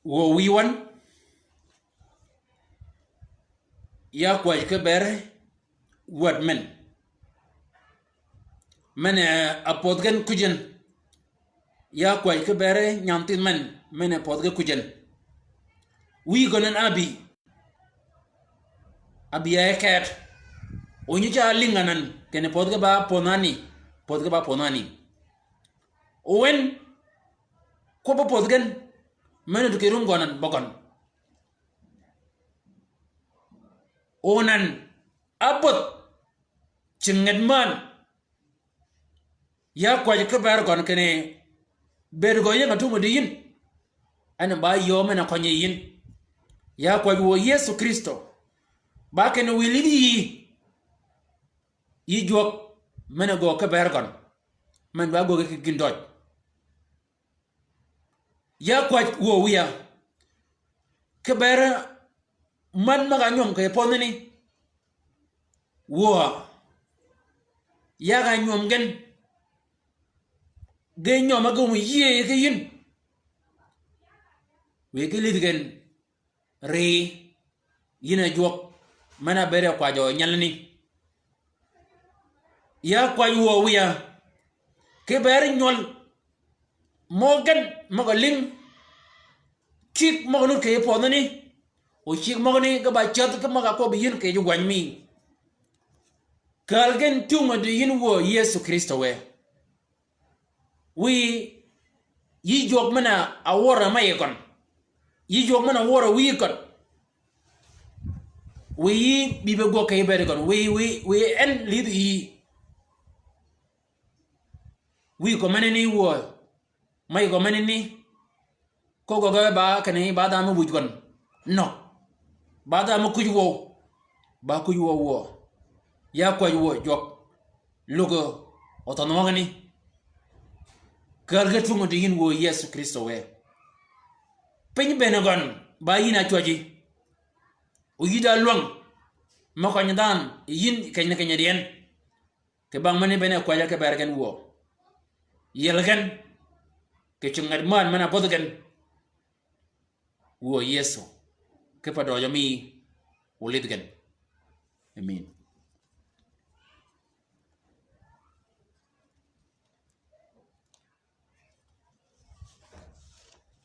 Wøw wïy wøn. Ya kwäj ki beri wäd men. Men, eh, a pödh gen kujin. Ya kwäj ki beri nyan thith men. Men a pödh gen kujin. Wïy gøn en abi. Abi ya e ket. O nyi ca lïng anan. Kene pödh gen ba pödh nani. Pödh gen ba pödh nani. O wen. Kwøbb-a pödh gen. Men a dukki rum gøn an bøgøn. O nan, a bödh, cing nget män. Ya kwäj ki beri gøn kinni, bëëd gø ying a tum di yïn. En ba yöö men a kønyi yïn. Ya kwäj wuö Yëso Krïstø. Ba kinni wïy lidhi yï. Yï jwøk men a gø ki beri gøn. Men ba gø ki gïn døj. Ya kwäj wuö wïya. Ki beri män møg-a nywøm kì pödhani. Wuö. Ya ga nywøm gen. Ge nywøm a ge wum yïëy ki yïn. Wiy ki lidh gen. Ri, yïn a jwøk, men a bëëd a kwajø nyelani. Ya kwäj wuö wïya, ki beri nywøl, mø gen, møg-a lïng, cigg møg-a nud kì pödhani, o cigg møgani ge ba cädh ki møg-a kwøbbi yïn kì ji gwäny mi. Kääl gen tum di yïn wuö Yëso Krïstø wë. Wiy, yï jwøk men-a wør-a mey gøn. Yï jwøk men-a wør-a wïy gøn. Wiy yï bïbe gwøg kì bëëd gøn. Wiy, wiy, wiy en lidh yï. Wïy gø menani wuö. Mey gø menani. Ko gø ge ba kinni ba dha me wuj gøn. Nø. Ba dha me kuj wøw. Ba kuj wøw wuö. Ya kwäj wuö jwøk. Lugø othønh wøngani. Kääl gen tung di yïn wuö Yëso Krïstø wë. Piny bënn gøn ba yïn a cwäji. O yï da lwäng. Me køny dhanhø yïn keny ni keny-a dyen. Kì bang mani bene kwäjja ki beri gen wuö. Yiel gen. Kì cing nget män men-a bödh gen. Wuö Yëso. Kipe døjø mi olidh gen. Amen.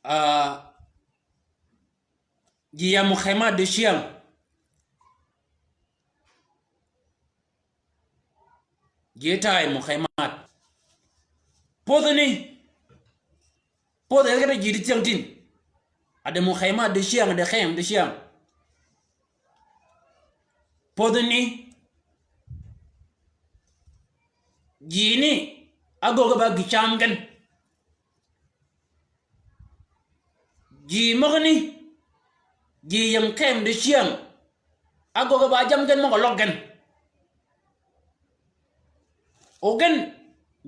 Ah, ji ya mukhemat dicyäng. Ji tayi mukhemat. Pödhani. Pödhi e kete ji dicyäng tin. A de mukhemat dicyäng, a de khem dicyäng. Pödhani. Ji ni. A gøggi ba gï cam gen. Ji møgani, ji ying khem dicyäng, a gøggi ba jammì gen møg-a løg gen. O gen,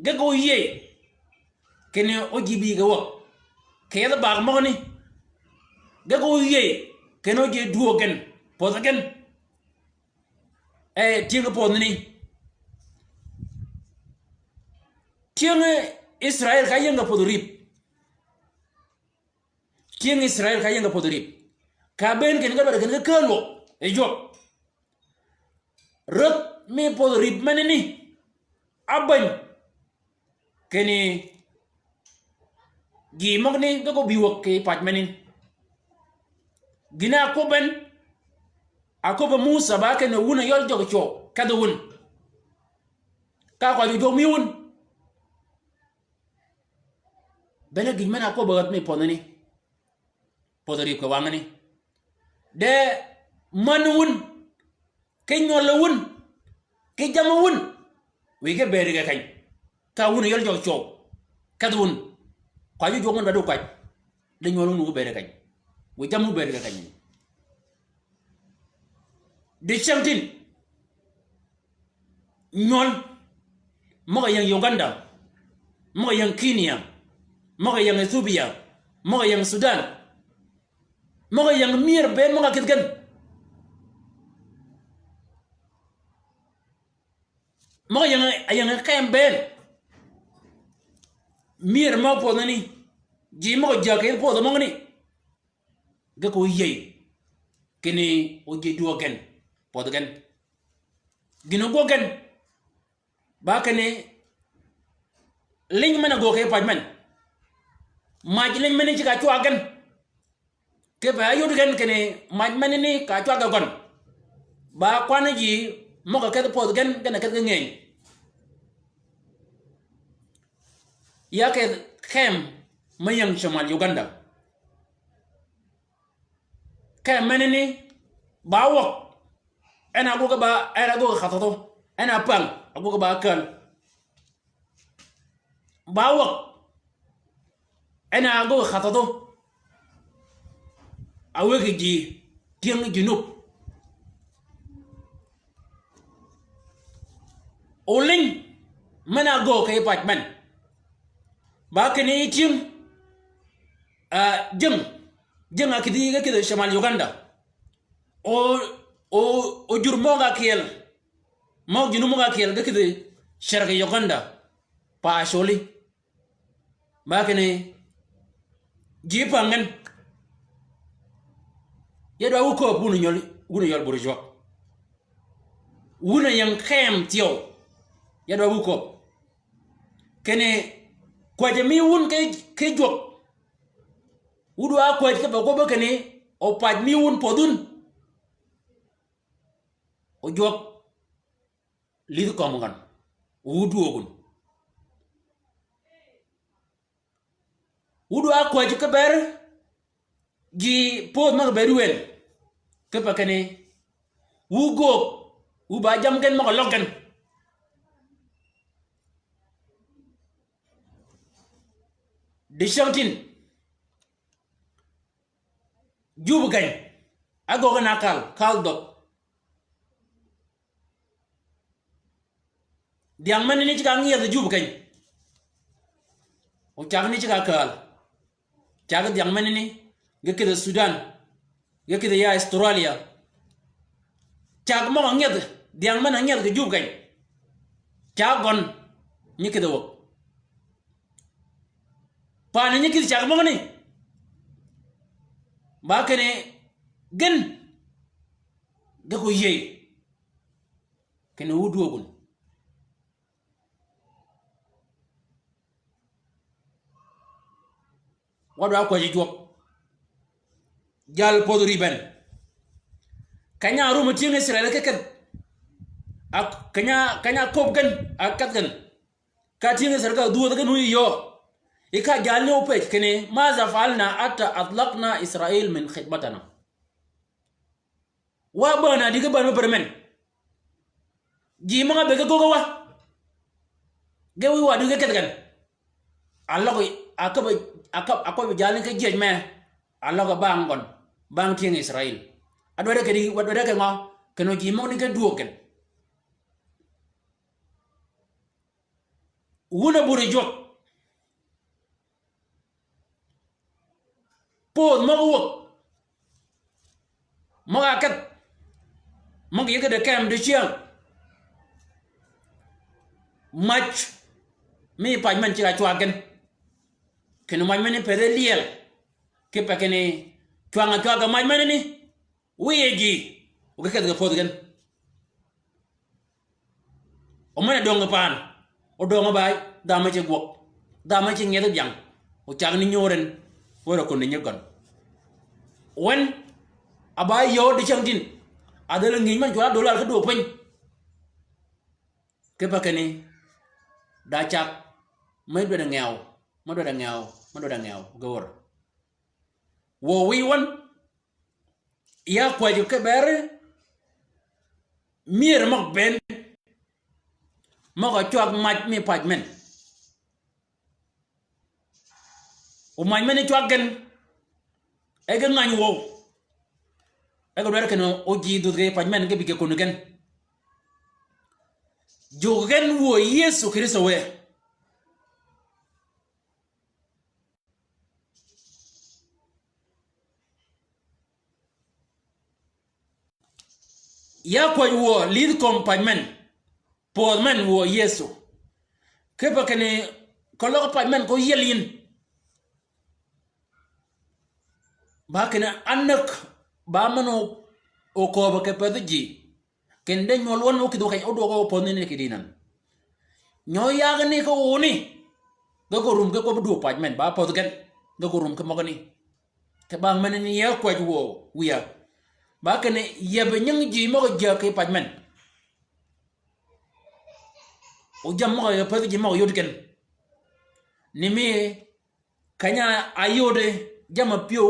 ge ko yïëy, kinni o ji bï ge wäg, kì yethi bag møgani, ge ko yïëy, kinni o ji dwöög gen, pödhi gen. E, tyëng-a pödhani. Tyëng-a Israel ka ying-a pödhi rïp. Tyëng-a Israel ka ying-a pödhi rïp. Ka bënn kinni ge dwaddi kinni ge kääl wøg, e jwøk. Rädh mi pödhi rïp menani. Ábäny. Kinni ji møgani ge ko bï wäg kì pac menin. Gïn-a ákwøbbi en, ákwøbbi Musa ba kinni wun a yøl jøggi cwøw, kedhi wun. Ka kwajji jwøk mi wun. Bene gïn men-a ákwøbbi rädh mi pödhani. Pödhi rïp kì wangani. De männi wun, ki nywøli wun, ki jammì wun, wiy ge bëëd ge keny. Ka wun yøl jøggi cwøw, kedhi wun. Kwajji jwøk men ba du kwaj. De nywøl wun wu bëëd ge keny. Wiy jammì wu bëëd ge keny. Dicyäng tin. Nywøl. Møg-a ying Uganda. Møg-a ying Kenya. Møg-a ying Ethiopia. Møg-a ying Sudan. Møg-a ying myër bënn møg-a kïdhi gen. Møg-a ying, a ying khem bënn. Myër møg-a pödhani. Ji møg-a jääg kì pödhi møgani. Ge ko yïëy. Kinni o ji dwöög gen. pödhi gen. Gïn-a gwøg gen, ba kinni liny men-a göög kì pac men. Mac liny meni ceg-a cwag gen. Kipe áyod gen kinni mac menani ka cwagge gøn, ba kwanni ji møg-a kedhi pödhi gen, gen-a kedhi ki ngeny. Ya kedhi kem me ying Comal Uganda. Kem menani ba wøg, en a ágwøg ba, en a ágwøg kathadhø, en a päng, ágwøg ba käl. Ba wøg, en a ágwøg kathadhø, a wëggi ji tyëng Junub. O liny men-a ágöög kì pac men, ba kinni tyëng, ah, jing, jing-a kïdhi ge kïdhi Comal Uganda. O, o, o jur møg-a kyel, møg Junub møg-a kyel ge kïdhi cergi Uganda, pa Acholi. Ba kinni ji päng gen. Ya dwa wu kööb wun a nyøl, wun a yøl bur jwøk. Wun a ying kem thyew. Ya dwa wu kööb. Kinni kwäjji mi wun ki, ki jwøk. Wu dwa kwäjji kipe gwøb kinni o pac mi wun pödhun. O jwøk. Lidh kömi gøn. Wu dwöög wun. Wu dwa kwäjji ki ber ji pödh møg-a bëëd wel. Kipe kinni wu göög, wu ba jammì gen møg-a løg gen. Dicängtïn. Jub geny. Ágöggi na kal, kal dhøg. Dhyang menani ceg-a nyiedh jub geny. O cag ni ceg-a kal. Cag dhyang menani, ge kïdhi Sudan, ge kïdhi ya Australia. Cag møg-a nyiedh, dhyang men-a nyiedh kì jub geny. Cag gøn, nyi kïdhi wäg. Pani nyi kïdhi cag møgani. Ba kinni gen, ge ko yïëy. Kinni wu dwöög wun. Wa dwa kwäjji jwøk. Jal pödhi ri ben. Keny-a árum tyëng Israel ki kedh. Ak, keny-a, keny-a köbbi gen, a kedh gen. Ka tyëng Israel ka dhwödhi gen wïj yöö. Yi ka jalni opëj kinni, ماذا فعلنا حتى أطلقنا إسرائيل من خدمتنا؟ Wa bäna di ge bän me bär men. Ji møg-a bëgg ge göggi wa. Ge wïj wa di ge kedhi gen. Aløg, a köbbi, a köbbi, a köbbi jalni ki jiej me. Aløg bang gøn. Bang tyëng Israel. Adwaddi kì di, wadwaddi kì ngø. Kinni ji møgani ge dwöög gen. Wun a buri jwøk. Pödh møg-a wäg. Møg-a kedh. Møg-a yïggi di kem di cyäng. Mac mi pac men ceg-a cwag gen. Kinni mac meni pëthi lyel. Kipe kinni cwang-a cwag ge mac menani. Wïye ji, o ge kedh ge pödhi gen. O men-a döng pan, o döng ba, dha me ce gwøg, dha me ce nyiedh byang, o cag ni nyöör en, wër a kun ni nyig gøn. Wen, a ba yöö dicängtïn, a dhäl ngïj men cwøl-a dollar ki dwöög piny. Kipe kinni, da cag, me dwaddi ngew, me dwaddi ngew, me dwaddi ngew, ge wør. Wø wïy wøn, ya kwäjji ki ber, myër møg-a bënn, møg-a cwag mac mi pac men. O mac meni cwag gen, e ge ngäny wøw. E ge dwaddi kinni o ji dhudh ge pac men ge bï ge kun gen. Jug gen wuö Yëso Krïstø wë. Ya kwäj wuö lidh kömi pac men, pödh men wuö Yëso. Kipe kinni keløg pac men ko yiel yïn. Ba kinni ánäg ba men o, o kööbø kì pëthi ji. Kinni de nywøl wøn ókïdhi keny ódwøg ópödhi ni kidinøn. Nyø yag ni ki wuni. Ge ko rum ki kwøb duøg pac men, ba pödhi gen. Ge ko rum ki møgani. Kì bang men ni ye kwäj wø wïya. Ba kinni yeb nying ji møg-a jäg kì pac men. O jammì møg-a ye pädhi ji møg-a yod gen. Ni mi keny-a áyode jamm-a pyëw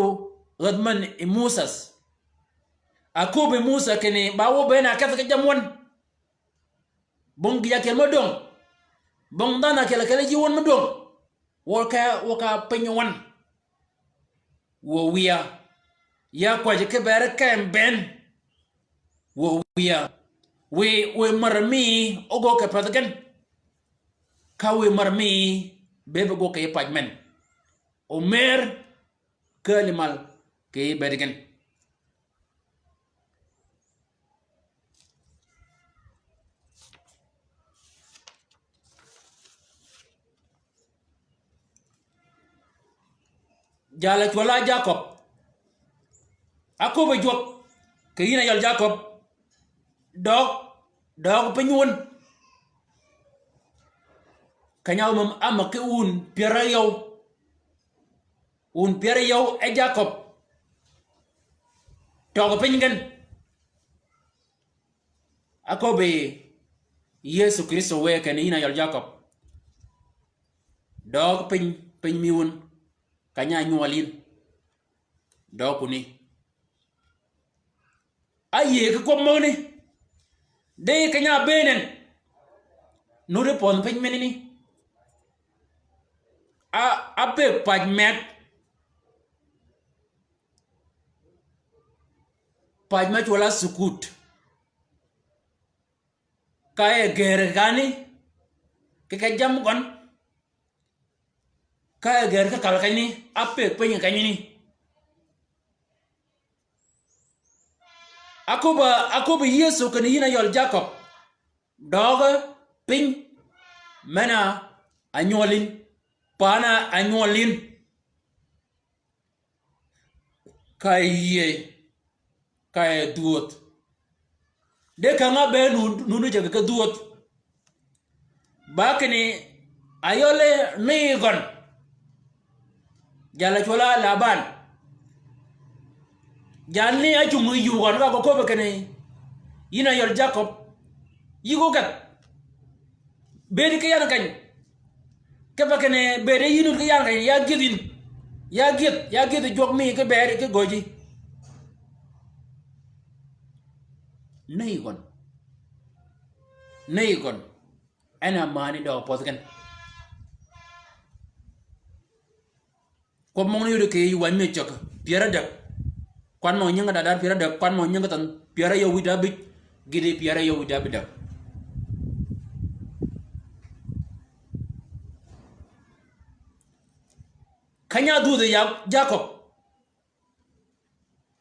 ghädh men yi Musas. Aköbbi Musa kinni ba wø bënn-a ákedh ki jammì wøn. Bong gïj-a ákyel mø dwøng. Bong dhanhø ákyel ákyel ji wøn mø dwøng. Wø ka, wø ka piny wøn. Wø wïya. Ya kwäjji ki beri kem bënn. Wø wïya. Wiy, wiy mär mi ógöggi kì pädhi gen. Ka wiy mär mi bëëb ógöggi kì pac men. O mer kääl yi mal kì bëëd gen. Jal-a cwøll-a Jakøb. Aköbbi jwøk kì yïn a yøl Jakøb. Døøg, døøg piny wun. Keny-a ámø, ámø ki wun pyär áryew. Wun pyär áryew e Jakøb. Tøgø piny gen. Aköbbi Yëso Krïstø wë kinni yïn a yøl Jakøb. Døøg piny, piny mi wun. Keny-a ánywøl yïn. Døøg kuni. Áyïëy ki kwøb møgani. De keny-a ábëën en. Nuti pödhi piny menani. A, ápëgg pac meg. Pac me cwøl-a sukut. Ka e gër kani. Ki ke jammì gøn. Ka e gër ki kal kenyni, ápëgg piny kenyni. Aköbbi, aköbbi Yëso kinni yïn a yøl Jakøb. Døøg piny men-a ánywøl yïn. Pan-a ánywøl yïn. Ka e yïëy, ka e dhwödh. De käng-a be nun, nun jeg ki dhwödh. Ba kinni ayøli ni gøn. Jal-a cwøll-a Laban. Jalni ácungi yï gøn ka gø köbbi kinni yïn a yøl Jakøb. Yï gø geth. Bëëd ki yan keny. Kipe kinni bëëd yïn wut ki yan keny, ya gyëdh yïn. Ya gyëdh, ya gyëdh jwøk mi ki bëëd ki gøji. Ni gøn. Ni gøn. En a mani døøg pödhi gen. Kwøb møgani yode kì yij wänyi mi cäg pyär ádäg. Kwan møg-a nyingi dadar pyär ádäg, kwan møg-a nyingi thänh pyär áryew wïdá ábïj, gïti pyär áryew wïdá ábïdäg. Keny-a ádhwödhi ya Jakøb.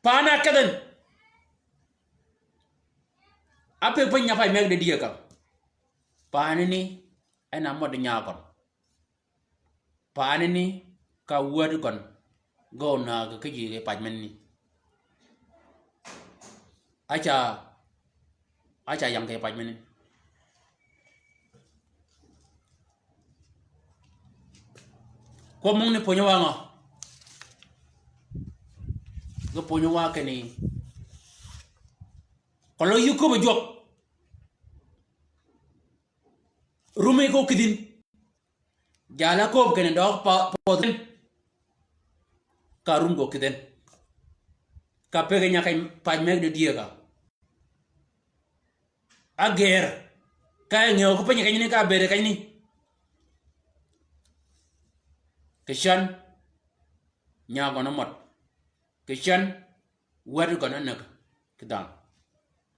Pan-a ákedh en. Ápëgg piny nya pac meg di dyëgg ka. Panani en a mød nya gøn. Panani ka wäd gøn ge onäg ki ji kì pac menani. Áca, áca yang kì pac menani. Kwøb møgani pwönyi wa ngø? Ge pwönyi wa kinni keløg yï köbbi jwøk. Rumi ko kïdhin. Jal-a köbbi kinni døøg pa, pödhi gen. Ka rum ko kïdhi en. Ka pëggi nya keny pac meg di dyëgg ka. Ágër. Ka e ngëw ki piny kenyni ka bëëd kenyni. Kì cän nya gøn ámød. Kì cän wäd gøn ánäg ki dhanhø.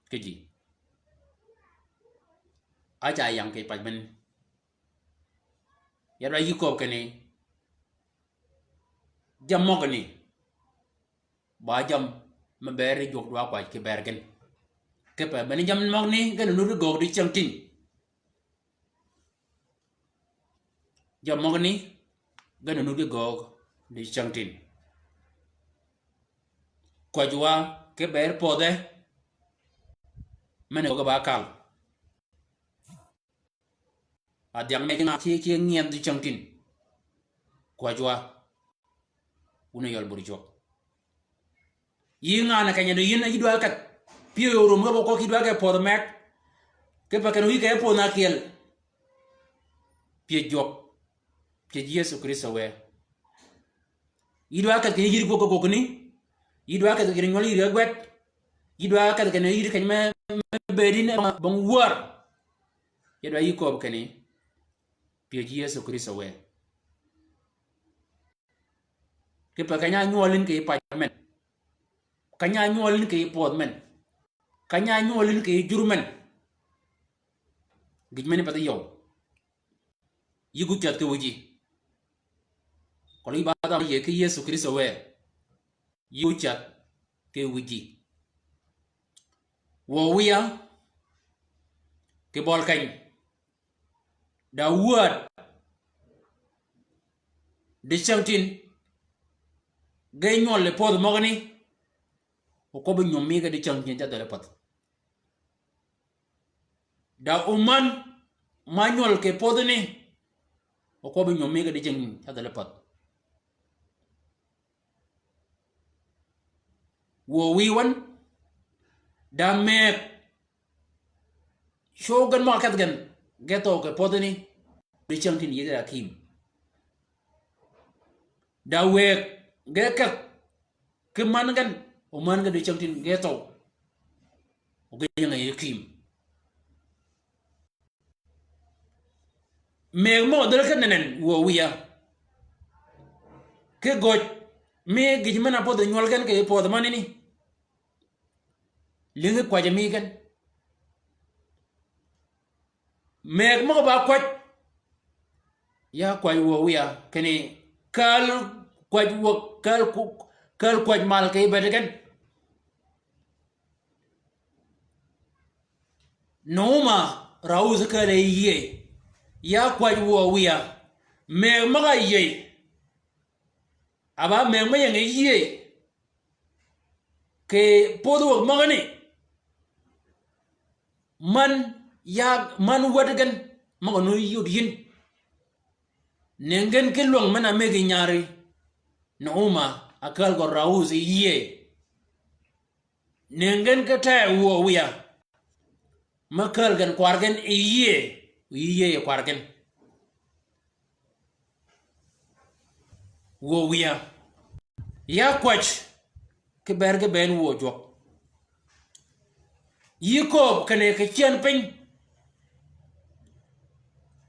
Ki ji. Áca yang kì pac men. Ya dwa yï köbbi kinni jammì møgani ba jammì me bëëd jwøk dwa kwäj kì bëëd gen. Kipe bene jammì møgani gen a nuti göög di cyängtïn. Jammì møgani gen a nuti göög di cyängtïn. Kwäj wa ki bëëd pödhe. Men-a göggi ba kal. A dhyang me ki nga ki, ki ngiän di cängtïn. Kwäjwa. Wun a yøl bur jwøk. Yï ngan-a keny-a dø yïn a yï dwa kedh. Pyëj orum ge bø kok yï dwa ge pwødh meg. Kipe ken wïj ke pwødh na kyel. Pyëj jwøk. Pyëj Yëso Krïstø wë. Yï dwa kedh keny-a yïd gwøg ke gwøgni. Yï dwa kedh keny-a nywøl yïd ge gwed. Yï dwa kedh keny-a yïd keny me, me bëëdi ne bong wär. Yï dwa yï kööb keny-a. Pyëj Yëso Krïstø wë. Kipe keny-a nywøl yïn kì yij pac men. Keny-a nywøl yïn kì yij pwødh men. Keny-a nywøl yïn kì yij jur men. Gïj meni path yøw. Yï gu cädh ki wïji. Kol yï ba dham ye ki Yëso Krïstø wë. Yï gu cädh ki wïji. Wuö wïya. Kì bøl keny. Da wääd. Dicängtïn. Ge nywøl yi pwødh møgani. O kwøbbi nyom mi ge dicängtïn ca dhøli pädh. Da omän ma nywøl kì pwødhani. O kwøbbi nyom mi ge dicängtïn ca dhøli pädh. Wuö wïy wøn. Da mëëg. Cwøw gen møg-a kedh gen, ge thøw kì pwødhani, dicängtïn yïdhi da kïm. Da wëëg, ge kedh, ki män gen, o män gen dicängtïn ge thøw. O ge yinge yi kïm. Mëëg møg-a dhäl kedh nenen wuö wïya. Ki göj, mi gïj men-a pwødhi nywøl gen kì pwødh mänani. Lïngi kwäjji mi gen. Mëëg møg-a ba kwäj. Ya kwäj wuö wïya, kinni kääl kwäj wuö, kääl ku-, kääl kwäj mal kì bëëd gen. Numa Rawuth kääl yïëy. Ya kwäj wuö wïya. Mëëg møg-a yïëy. A ba mëëg me yinge yïëy. Kì pwødh wäg møgani. Män ya, män wäd gen, møg-a nu yud yïn. Nëngi gen ki lwäng men-a mëggi nyari. Numa, a kääl gø Rawuth yïëy. Nëngi gen ki teg wuö wïya. Me kääl gen kwar gen yïëy, yïëy kwar gen. Wuö wïya. Ya kwäj, ki ber ki bënn wuö jwøk. Yï kööb kinni kì cyän piny.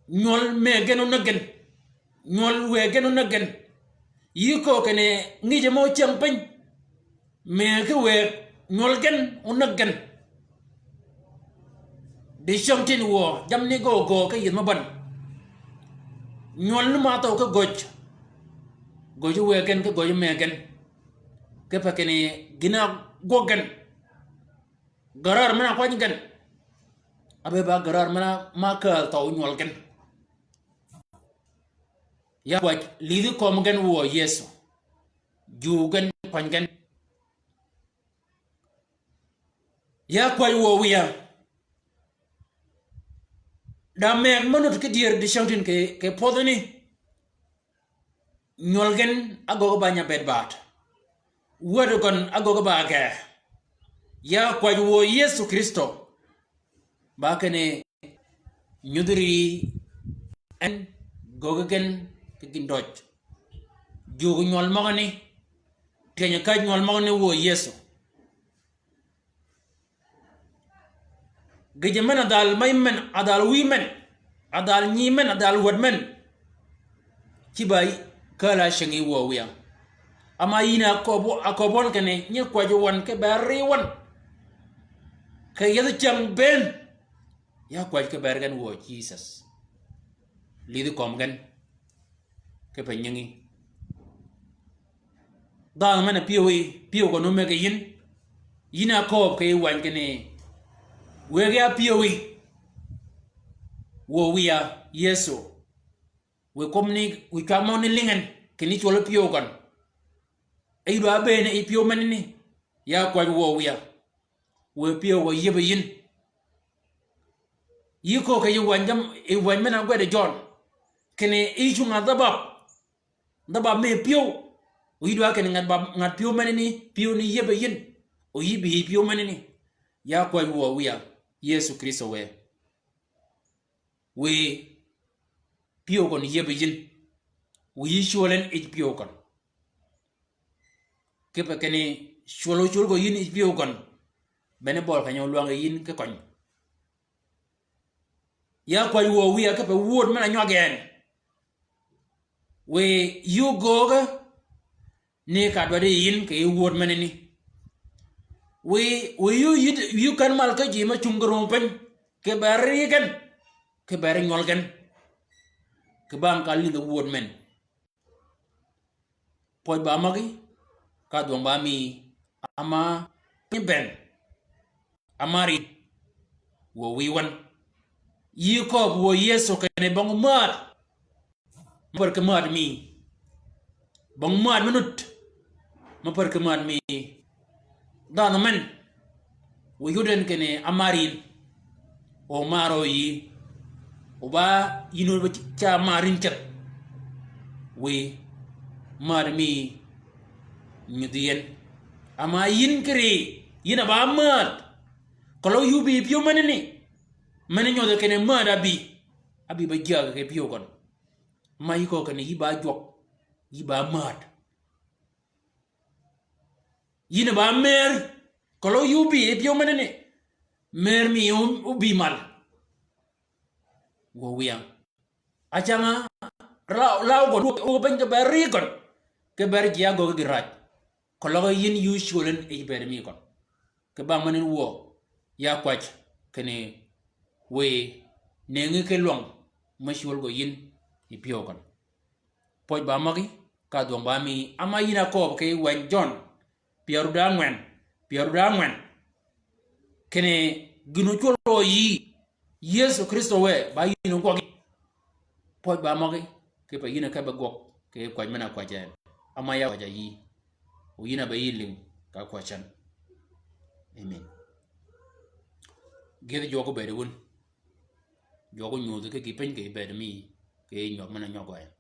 Nywøl mëëg gen onäg gen. Nywøl wëëg gen onäg gen. Yï kööb kinni ngïjø mø cyäng piny. Mëëg ki wëëg, nywøl gen, onäg gen. Dicängtïn wuö, jammì gø gø ki yïth mø bän. Nywøl ni ma thøw ki göj. Göj wëëg gen, ki göj mëëg gen. Kipe kinni gïn-a gwøg gen. Gärar men-a kwany gen. Abe ba gärar men-a ma kääl thøw nywøl gen. Ya kwäj, lïdhi kömi gen wuö Yëso. Ju gen, kwany gen. Ya kwäj wuö wïya. Da mëëg me nud ki dyër dicängtïn kì, kì pwødhani. Nywøl gen ágöggi ba nya bëëd bad. Wäd gøn ágöggi ba ge. Ya kwäj wuö Yëso Krïstø. Ba kinni nyudhi ri en göggi gen ki gïndøj. Jug nywøl møgani. Tyëny käj nywøl møgani wuö Yëso. Gïjø men a dhal mey men, a dhal wïy men, a dhal nyi men, a dhal wäd men. Cïb-a kääl-a cinggi wuö wïya. Ama yïn a köbb-, a köbb wøn kinni nyi kwäjji wøn ki beri wøn. Kì yethi cyäng bënn. Ya kwäj ki ber gen wuö Jisøs. Lïdhi kömi gen. Kipe nyingi. Dhanhø men-a pyëwí, pyëw gøn ómëggi yïn. Yïn a kööb kì yij wänyi kinni. Wëggi a pyëwí. Wuö wïya Yëso. Wë kwøb ni, wë cwag møgani lïngi en, kinni cwøl pyëw gøn. E yï dwa bëën yi pyëw menani. Ya kwäj wuö wïya. Wë pyëw gø yïëbe yïn. Yï köög kì yij wäny jammì, yij wäny men-a ágwed Jøn. Kinni yï cungi dhäbab. Dhäbab mi pyëw. O yï dwaar kinni ngat ba, ngat pyëw menani, pyëw ni yieb yi yïn. O yï bï yij pyëw menani. Ya kwäj wuö wïya, Yëso Krïstø wë. Wiy pyëw gøn yieb yi yïn. Wiy yï cwöl en yij pyëw gøn. Kipe kinni cwøl o cwöl gø yïn yij pyëw gøn. Bene bøli keny-a ólwäng yi yïn ki køny. Ya kwäj wuö wïya kipe wud men-a nywag en. Wiy yï ógööge ni ka dwaddi yi yïn kì yij wud menani. Wiy, wiy yï, yï, yï kän mal ki ji me cung ki rumø piny. Kì beri ri gen. Kì beri ri nywøl gen. Kì bang ka lïdhi wud men. Pwøj ba møgí, ka dhwøng ba mi, ama piny bënn, ama ri, wuö wiy wøn. Yï kööb wuö Yëso kinni bong määd, me pär ki määd mi. Bong määd me nud, me pär ki määd mi. Dhanhø men, wiy yud en kinni ama ri yïn. O mär o yï. O ba yïn o ba ca mär yïn ceth. Wiy mär mi nyudhi yïn. Ama yïn kì ri, yïn a ba määd. Keløg yï óbï pyëw menani. Men-a nyodhi kinni määd ábï. Ábï ba jyääg kì pyëw gøn. Ma yï köög kinni yï ba jwøk. Yï ba määd. Yïn a ba mër, keløg yï óbï pyëw menani. Mër mi óbï mal. Wuö wïya. Acäng-a, law, law gøn, o piny kì beri ri gøn. Kì beri ji ágöög gïn räj. Keløg yïn yï ócwöl en yij bëëd mi gøn. Kì bang men-a wuö, ya kwäj, kinni wiy, nëngi ki lwøng, me cwöl gø yïn, yij pyëw gøn. Pwøj ba møgí, ka dhwøng ba mi, ama yïn a kööb kì wäny Jøn, pyär ádäg ángwen, pyär ádäg ángwen. Kinni gïn ócwøl o yï, Yëso Krïstø wë, ba yïn ógwøg yi. Pwøj ba møgí, kipe yïn a kebbi gwøg, kì kwäj men-a kwäjji en. Ama ya kwäjji yï. O yïn a be yï lïng, ka kwäjji en. Amen. Gïth jwøk óbëëd wun. Jwøk ónyudhi ki gï piny kì bëëd mi, kì nywøg men-a nywøg en.